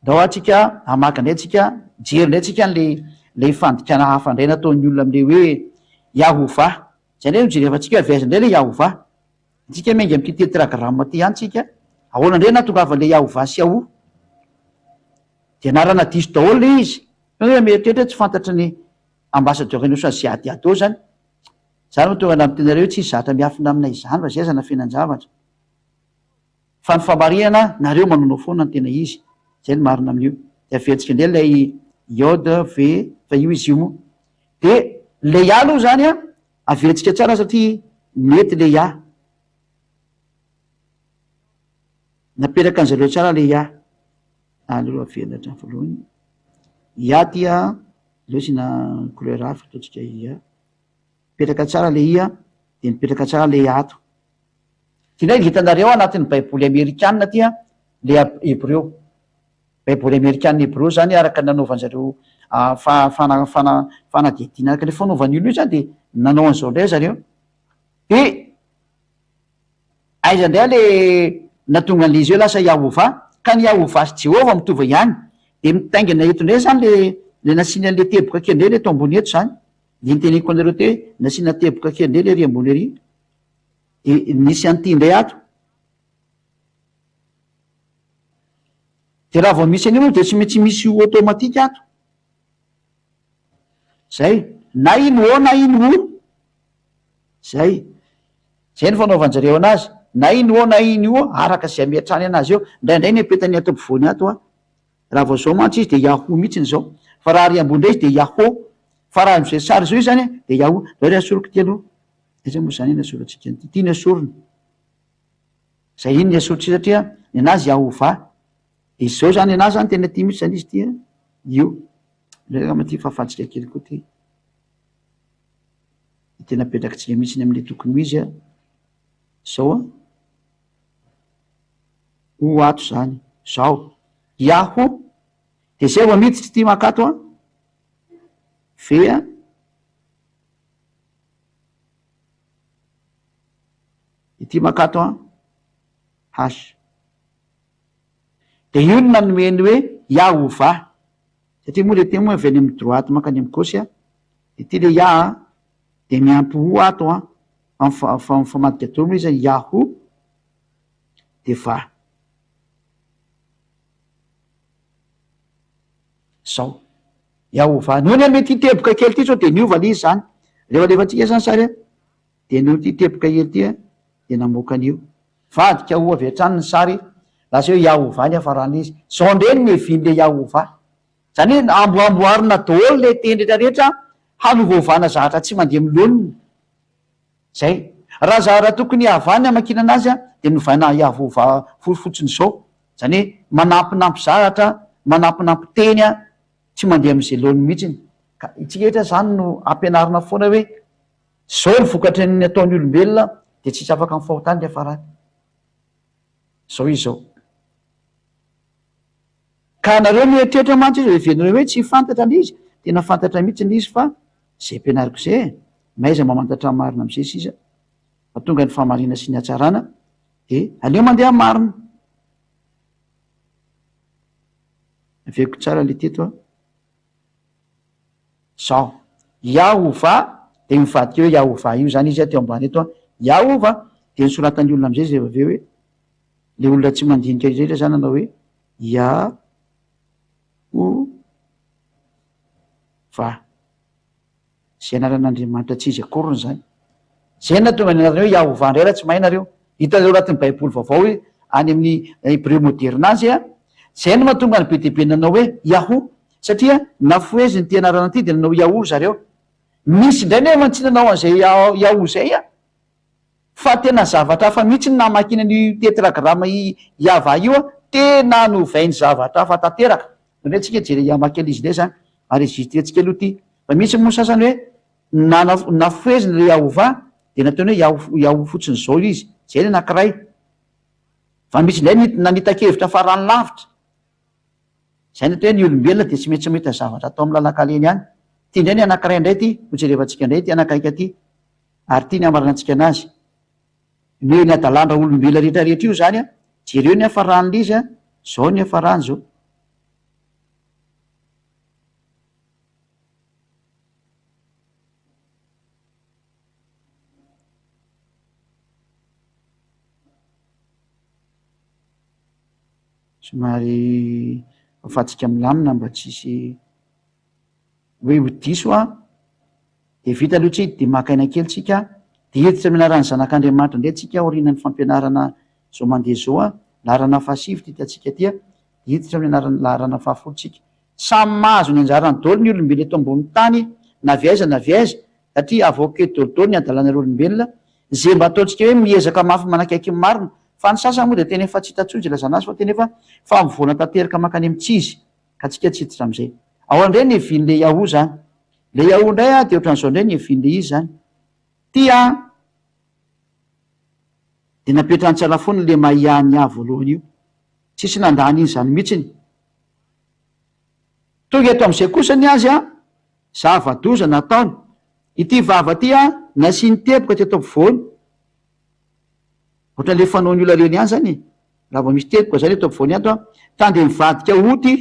Ndao ary tsika hamaky indray tsika, hijery indray tsika an'ilay ilay fandikana hafa indray nataon'ny olona amin'ilay hoe Yahovah. Izay indray no jerevantsika hoe avy aiza indray ilay Yahovah. Tsika miainga amin'ity tetragramme ity ihany tsika. Ahoana indray nahatongavan'ilay Yahovah sy Yahu? Dia anarana diso daholo ilay izy. Fa hoe mieritreritra tsy fantatry ny ambassadeur ny osa Ziadiado izany. Izany no tonga nampitenareo hoe tsisy zatra miafina aminay izany fa izay aza nafenan-javatra. Fa ny famarihana, nareo manaonao foana ny tena izy. Zay ny marina amin'io. Dia averintsika indray ilay Yod, V, fa io izy io moa. Dia Leia aloha izany an, averintsika tsara satria mety Leia. Napetraka an'zareo tsara Leia. Aleo averina hatramin'ny voalohany. Ia ty an, aleo asiana couleur hafa ataontsika ia. Mipetraka tsara le ia, dia mipetraka tsara le ato. Ty ndray hitanareo anatin'ny baiboly amerikana ty an, le hebreo. Baiboly amerikana hebreo zany araka ny nanaovan'zareo fanadihadiana araka le fanaovan'ny olona io zany de nanao an'izao ndray zareo. De aiza ndray le nahatonga an'le izy hoe lasa Yahovah? Ka ny Yahovah sy Jehovah mitovy ihany. De mitaingina eto ndray zany le le nasiany an'le teboka kely ndray le eto ambony eto zany. Le niteneniko anareo teo hoe nasiana teboka kely ndray le ery ambony ery. De nisy an'ity indray ato. De raha vao misy an'io moa de tsy maintsy misy io automatique ato. Zay. Na iny O na iny O. Zay. Zay ny fanaovan-jareo anazy. Na iny O na iny O, araka izay ametrahany anazy eo. Indraindray ny apetany ato ampovoany ato an. Raha vao zao mantsy izy de Yahoo mihitsiny zao. Fa raha ary ambony indray izy de Yahoo. Fa raha am'izay sary zao izy zany an, de Yahoo. Ndao re asoriko ity aloha. Aiza moa zany nasorantsika an'ity? Ity no esorina. Zay iny no esorintsika satria ny anazy Yahovah. De izao zany anazy zany tena ity mihitsy zany izy ity an. Io. Ndray angamba ity fahafahantsika kely koa ity. Tena apetrakitsika mihitsy ny amin'ilay tokony ho izy an. Zao an. Ho ato zany. Zao. Yahoo. De zay vao miditra ity mankato an. V an. Ity mankato an, H. Dia io no nanome ny hoe Yahovah. Satria moa ilay teny moa avy any amin'ny droite mankany amin'ny gauche an. Dia ity ilay Ya an, dia miampy O ato an, fa fa mifamadika daholo moa izy an, Yahoo dia va. Zao. Yahovah. Noho ny amin'ity teboka kely ity zao dia niova ilay izy zany. Rehefa alefantsika zany sary an, dia noho ity teboka kely ity an, dia namoaka an'io. Vadika ho avy hatrany ny sary, lasa hoe Yahovah ny hafaran'ilay izy. Zao indray no niavian'ilay Yahovah. Zany hoe amboamboarina daholo ilay teny rehetra rehetra hanovaovana zavatra tsy mandeha amin'ny laoniny. Zay. Raha zara tokony Yavah ny hamakiana anazy dia novaina Yahovah fotsiny zao. Zany hoe manampinampy zavatra, manampinampy teny tsy mandeha amin'izay laoniny mihitsiny. Ka itsika rehetra zany no ampianarina foana hoe zao ny vokatry ny ataon'ny olombelona dia tsisy afaka amin'ny fahotany ny hiafarany. Zao izy zao. Ka nareo mieritreritra mantsy izy, heverinareo hoe tsy fantatra le izy, tena fantatra mihitsy le izy fa zay ampianariko zay e, mahaiza mamantatra ny marina amizay sisa fa tonga ny fahamarina sy ny hatsarana de aleo mandeha amin'ny marina. Averiko tsara le teto a. Zao. Yahovah dia mivadika hoe Yahovah io zany izy teo ambany eto a. Yahovah dia nosoratan'ny olona amizay zay avy eo hoe le olona tsy mandinika rehetra zany nanao hoe Ya-ho-va. Fa izay anaran'Andriamanitra tsy izy akoriny izany. Izay no nahatonga ny anarany hoe Yahovah indray raha tsy mahay nareo. Hitanareo anatin'ny baiboly vaovao hoe any amin'ny hebreo moderina azy a. Izay no mahatonga ny be dia be nanao hoe Yahoo satria nafoheziny ity anarana ity dia nanao Yahoo ry zareo. Misy indray nefa tsy nanao an'izay Yahoo izay a. Fa tena zavatra hafa mihitsy ny namakiana an'io tetragramme Yahvah io a, tena novainy zavatra hafa tanteraka. Zany hoe tsika jere hamaky an'izy indray zany, enregistretsika aloha ity. Fa misy moa sasany hoe nana- nafoheziny le Yahovah dia nataony hoe Yaho Yaho fotsiny zao izy, zay ny anakiray. Fa misy indray ny nanita-kevitra farany lavitra. Zay ny atao hoe ny olombelona dia tsy maintsy mahita zavatra atao amin'ny lalan-kalehany ihany. Ity indray ny anakiray indray ity, hojerevantsika indray ity anakaiky ity. Ary ity ny hamaranantsika anazy. Ny hoe ny hadalan-draolombelona rehetra rehetra io izany an, jereo ny hafaran'ilay izy an, izao ny hafarany izao. Somary afahantsika milamina mba tsy hisy hoe ho diso an, dia vita aloha tsika dia maka aina kely tsika, dia hiditra amin'ny anaran'ny zanak'Andriamanitra indray tsika aorianan'ny fampianarana izao mandeha izao an, laharana fahasivy ity hitantsika ity an, dia hiditra amin'ny anaran'ny laharana fahafolo tsika. Samy mahazo ny anjarany daholo ny olombelona eto ambonin'ny tany na avy aiza na avy aiza, satria avoaka eto daholo daholo ny hadalanareo olombelona, izay mba ataontsika hoe miezaka mafy manakaiky ny marina, fa ny sasany moa dia tena efa tsy hita intsony izay ilazana azy fa tena efa fa mivoana tanteraka mankany amin'ny tsy izy. Ka tsika tsy hiditra amizay. Ao indray ny hevin'le Yahoo zany. Le Yahoo indray an, de ohatran'izao indray ny hevin'le izy zany. Ty an, de napetrany tsara foana le Maya Nya voalohany io. Tsisy nandà an'iny zany mihitsiny. Tonga eto amizay kosa ny azy an, zava-doza nataony. Ity vava ty an, nasiany teboka teto ampovoany. Ohatran'le fanaon'ny olona reny ihany zany e. Raha vao misy teboka zany eto ampovoany ato an, tany dia mivadika O ty.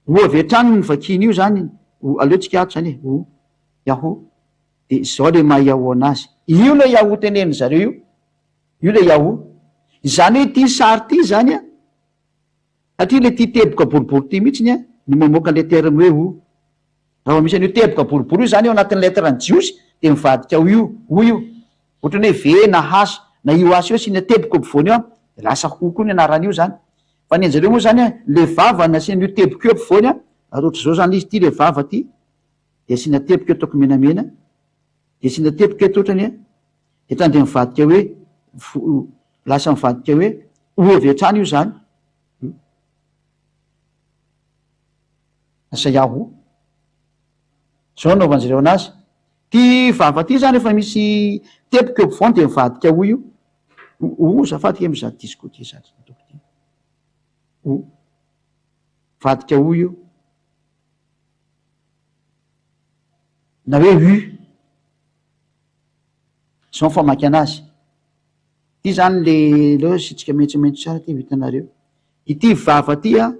O avy hatrany no vakiana io zany, O, aleo tsika ato zany e, O, Yahoo. Dia izao le maha Yahoo anazy. Io le Yahoo tenenin zareo io. Io le Yahoo. Izany hoe ity sary ity zany an, satria le ity teboka boribory ity mihitsiny an, no mamoaka an'le terme hoe O. Raha vao misy an'io teboka boribory io izany eo anatin'ny lettre ny jiosy dia mivadika ho io, ho io. Ohatran'ny hoe V na H na io H io asiana teboka eo ampovoany eo an, dia lasa ho koa ny anaran'io izany. Fa ny anjareo moa izany an, le vava nasiana io teboka io ampovoany an, ary ohatr'izao izany ilay izy, ity le vava ity, dia asiana teboka eo ataoko menamena, dia asiana teboka eto ohatrany an, dia hatrany dia mivadika hoe lasa mivadika hoe O avy hatrany io izany. Asa Yahoo. Zao anaovan'ny zareo anazy. Ty vava ty zany efa misy teboka eo ampovoany de mivadika o io. O azafady kay mizaha diso koa ty zany ataoko ty. O. Mivadika o io. Na hoe u. Zao ny famaky anazy. Ty zany le aleo asiantsika maitsomaitso tsara ty ho hitanareo. Ity vava ty an.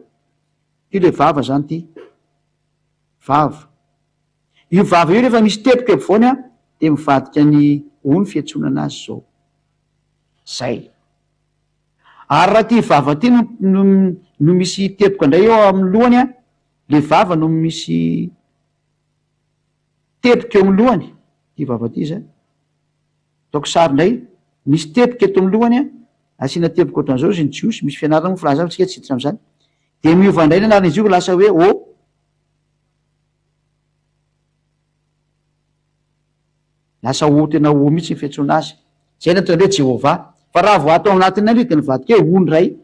Ity le vava zany ty. Vava. Io vava io rehefa misy teboka eo ampovoany an, dia mivadika ny o ny fiantsoana anazy zao. Zay. Ary raha ty vava ty no no no misy teboka indray eo amin'ny lohany an, le vava no misy teboka eo amin'ny lohany, ty vava ty zany. Ataoko sary indray, misy teboka eto amin'ny lohany an, asiana teboka ohatran'izao izy ny jiosy, misy fianarana moa filaza fa tsika tsy hiditra amin'izany. Dia miova indray ny anaran'izy io lasa hoe O. Lasa O tena O mihitsy ny fiantsoana azy. Izay no ataony hoe Jehovah. Fa raha vao ato anatin'ilay izy dia nivadika hoe O indray.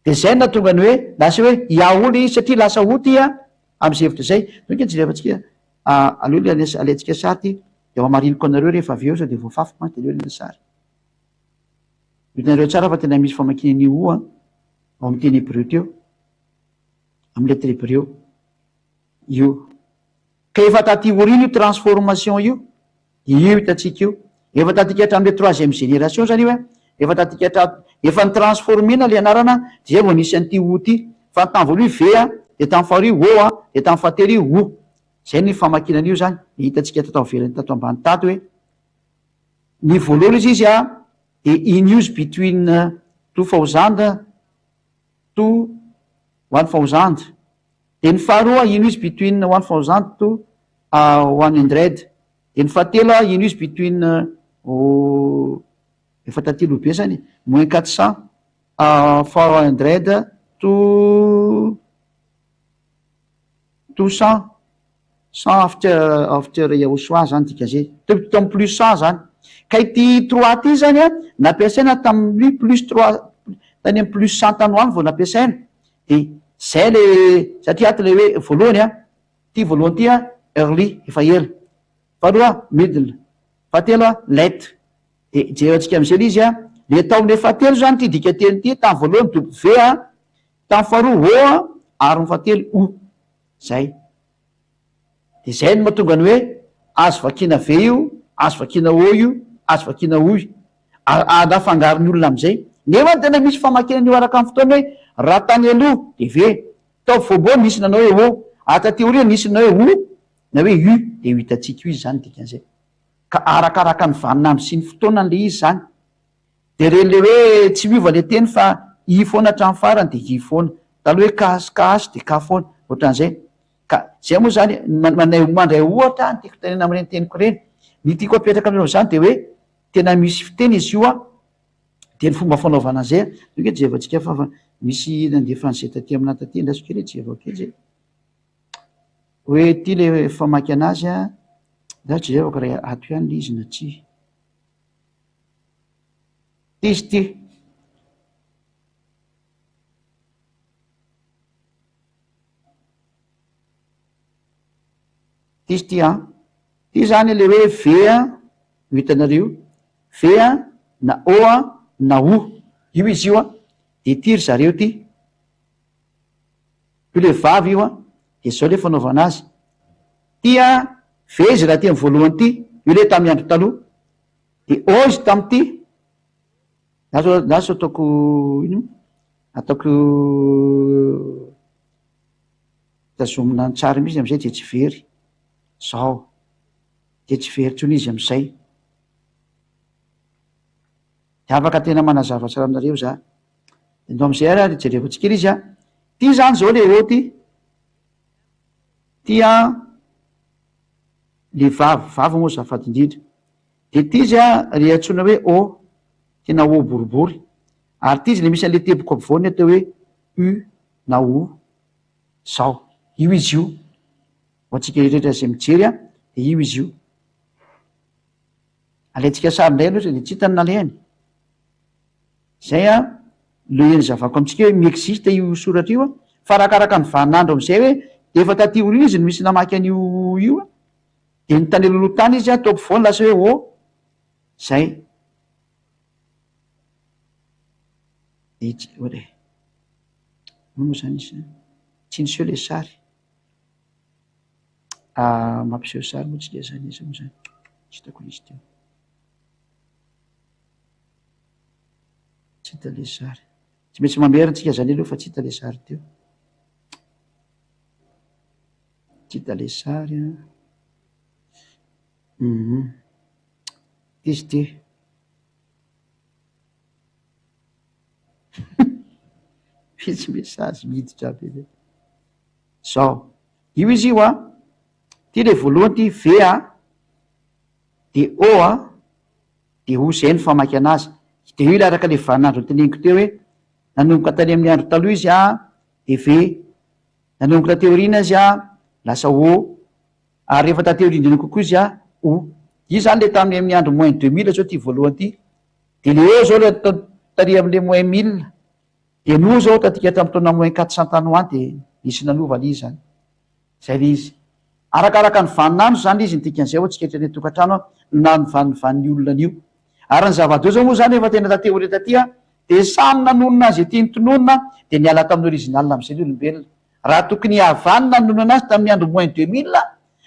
Dia izay no nahatonga ny hoe lasa hoe Yahoo ilay izy satria lasa O ity an, amin'izay hevitra izay. Donc jerevantsika, aleo ilay alaintsika sary ity. Dia ho hamariniko anareo rehefa avy eo sao dia voafafiko mantsy dia aleo alaina sary. Hitanareo tsara fa tena misy famakiana an'io o an, ao amin'ny teny hebreo teo, amin'ny lettre hebreo io. Ka efa taty aoriana io transformation io, dia io hitantsika io. Efa taty hatramin'ilay troisième génération zany io an, efa taty hatramin'ny, efa ni-transformer-na ilay anarana dia zay vao nisy an'ity o ity. Fa ny tamin'ny voalohany V an, dia tamin'ny faharoa O an, dia tamin'ny fahatelo O. Zay ny famakiana an'io zany, ny hitantsika tato avelany tato ambany tato hoe, ny voalohany izy izy an, dia in use between 2000 to 1000. De ny faharoa in use between 1000 to 100. De ny fahatelo in use between efa taty aloha be zany moins 400 400 to 100 after Yahushua zany dika zay to amy plus 100 zany. Ka ity trois ty zany a nampiasaina tamin'ny plus trois, tany amy plus 100 tany ho any vao nampiasaina. De zay le satria ato le hoe voalohany a ty voalohany ty a early, efa ela, faharoa middle, fahatelo a late. De jerentsika am'izay le izy a le atao am'le fahatelo zany ty dika teny ty. Tamy voalohany W a, tamy faharoa O a, ary ny fahatelo U zay. De zay no mahatonga ny hoe azo vakina V io, azo vakina O io, azo vakina U io, anafangaron'ny olona am'izay. Nefa tena misy famakiana io araka ny fotoana hoe raha tany aloha de V, tao voalohany nisy nanao hoe O, ary taty aoriana nisy nanao hoe O na hoe U, de ho hitantsika io izy zany dikan'izay. Ka arakaraka ny vaninandro sy ny fotoana le izy zany. De reny le hoe tsy miova le teny fa I foana hatramin'ny farany de I foana, taloha hoe K sy K de K foana, ohatran'izay. Ka zay moa zany mandray ohatra ny tiako tenena am'ireny teniko ireny. Ny tiako apetraka aminareo zany de hoe tena misy fiteny izy io a, de ny fomba fanaovana an'izay a io jerevantsika fa misy nandefa an'izay taty aminahy taty, andraso kely jerevako kely zay hoe ty le famaky anazy a, za jerevako raha ato ihany le izy na tsia. Ty izy ty. Ty izy ty a. Ty zany le hoe V a, io hitanareo io, V a na O a na U. Io izy io a, de ty ry zareo ty. Io le vavy io a, de zao le fanaovana azy. Ty a, V izy raha ty amy voalohany ty, io le tamy andro taloha. De O izy tamity, lasa ataoko ino? Ataoko tazomina an-tsary mihitsy amizay de tsy very. Zao, de tsy very intsony izy amizay. De afaka tena manazava tsara aminareo za. De ndao amizay ary jerevantsika kely izy a. Ty zany zao le O ty. Ty a le vavy, vavy moa azafady indrindra. De ty izy a le antsoina hoe O, tena O boribory. Ary ty izy le misy an'le teboka ampovoany atao hoe U na O. Zao, io izy io. Ho antsika rehetra zay mijery a, de io izy io. Alaintsika sary indray aloha de tsy hita ny nalehany. Zay a le zavako amintsika hoe mi-existe io soratra io a, fa arakaraka ny vaninandro amizay hoe efa taty aoriana izy no misy namaky an'io io a, de ny tany aloha tany izy a tao ampovoany lasa hoe O zay. De tsy oe ino moa zany izy tsy niseho le sary. Mampiseho sary moa tsika zany izy moa zany tsy hitako izy teo. Tsy hita le sary. Tsy maintsy mamerina tsika zany aloha fa tsy hita le sary teo. Tsy hita le sary a. Ty izy ty. Misy message miditra aby eny. Zao, io izy io a, ty le voalohany ty V a, de O a, de O zay ny famaky anazy. De io le araka le vaninandro noteneniko teo hoe nanomboka tany amin'ny andro taloha izy a, de V, nanomboka taty aoriana izy a, lasa O, ary rehefa taty aoriana indrindra kokoa izy a, O. Io zany le tamin'ny amin'ny andro moins 2000 zao ty voalohany ty. De le O zao le tary am'le moins 1000. De ny O zao tatika tamin'ny taona moins 400 tany ho any de nisy nanova le izy zany. Zay le izy. Arakaraka ny vaninandro zany izy ny dikan'izay hoe tsika eto an-tokantrano a nanovanovan'ny olona an'io. Ary ny zava-doza moa zany efa tena taty aoriana taty a, de samy nanonona azy ety nitononina de niala tamin'ny original am'izay ny olombelona. Raha tokony Yavah no nanonona anazy tamin'ny andro moins 2000,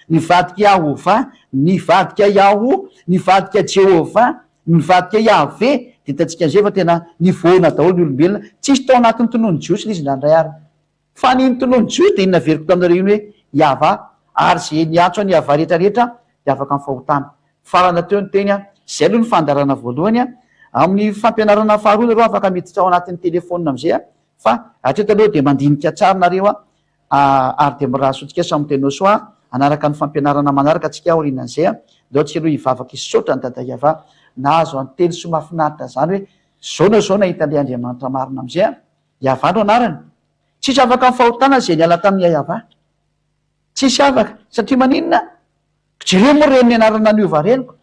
nivadika Yahovah, nivadika Yahoo, nivadika Jehovah, nivadika Yahveh, de hitantsika am'izay fa tena nivoana daholo ny olombelona. Tsisy tao anatin'ny tonon'ny Jiosy le izy nandray ary. Fa ny tonon'ny Jiosy de iny naveriko taminareo iny hoe Yavah, ary ze niantso an'i Yavah rehetrarehetra de afaka amin'ny fahotana. Farana teo ny teny a, zay aloha ny fandaharana voalohany a. Amin'ny fampianarana faharoa nareo afaka miditra ao anatin'ny telefaonina am'izay a, fa hatreto aloha de mandinika tsara nareo a. Ary dia mirary soa antsika samy tena soa hanaraka ny fampianarana manaraka antsika aorianan'izay. Ndao tsika aloha hivavaka hisaotra an'i Dada Yavah nahazo an'teny soa mahafinaritra zany hoe zao na zao nahita an'ilay Andriamanitra marina amizay an! Yavah no anarany. Tsisy afaka amin'ny fahotana izay niala tamin'i Yavah. Tsisy afaka. Satria maninona? Jereo moa ireny anarana niova ireny ko.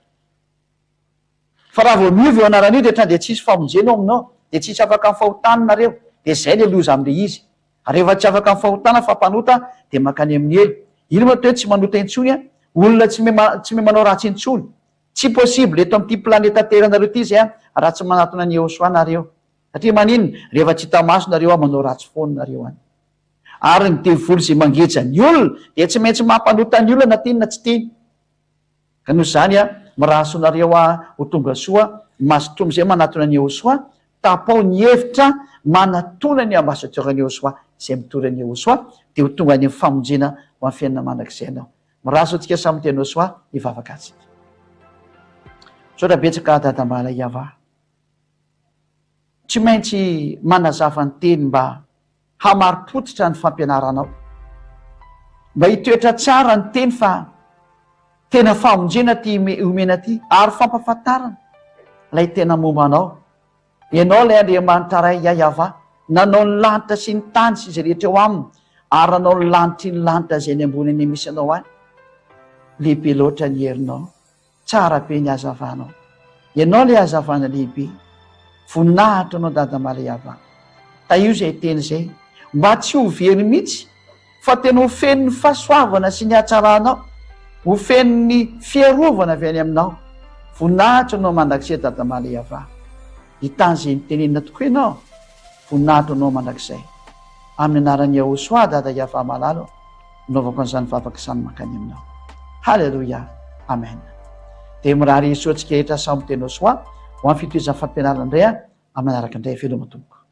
Fa raha vao miova io anarana io dia ohatran'ny dia tsisy famonjena ao aminao, dia tsisy afaka amin'ny fahotana nareo, dia izay ilay loza amin'ilay izy. Ary rehefa tsy afaka amin'ny fahotana fa mpanota dia mankany amin'ny helo. Ino moa atao hoe tsy manota intsony an? Olona tsy tsy mahay manao ratsy intsony. Tsy possible eto amin'ity planeta terre nareo ity izay an, raha tsy manatona an'i Yehosua nareo. Satria maninona? Rehefa tsy hita maso nareo an, manao ratsy foana nareo any. Ary ny devoly izay mangeja ny olona dia tsy maintsy mampanota ny olona na tiany na tsy tiany. Ka noho izany a, mirary soa anareo aho ho tonga soa, mazotoa amin'izay manatona an'i Yehosua, tapaho ny hevitra manatona ny ambassadeur an'i Yehosua izay mitory an'i Yehosua, dia ho tonga any amin'ny famonjena ho amin'ny fiainana mandrakizay ianao. Mirary soa antsika samy tena soa hivavaka antsika. Misaotra betsaka Dadambala Yavah. Tsy maintsy manazava ny teny mba hamari-pototra ny fampianaranao. Mba hitoetra tsara ny teny fa tena famonjena ty omena ty ary fampafantarana ilay tena momba anao. Ianao ilay Andriamanitra Ray Yayavah nanao ny lanitra sy ny tany sy izay rehetra eo aminy ary nanao ny lanitry ny lanitra izay any ambony any misy anao any. Lehibe loatra ny herinao. Tsara be ny hazavanao. Ianao ilay hazavana lehibe. Voninahitra anao Dada Malehava. Tahio izay teny izay. Mba tsy ho very mihitsy fa tena ho feno ny fahasoavana sy ny hatsaranao. Ho feno ny fiarovana avy any aminao. Voninahitra anao mandrakizay Dada Malehava. Hitany izay nitenenina tokoa ianao. Voninahitra anao mandrakizay. Amin'ny anaran'i Yahoshuah Dada Yavah malala ô, anaovako an'izany vavaka izany mankany aminao. Haleloia. Amen. Dia mirary soa antsika rehetra samy tena soa ho amin'ny fitohizan'ny fampianarana indray amin'ny manaraka indray. Veloma tompoko.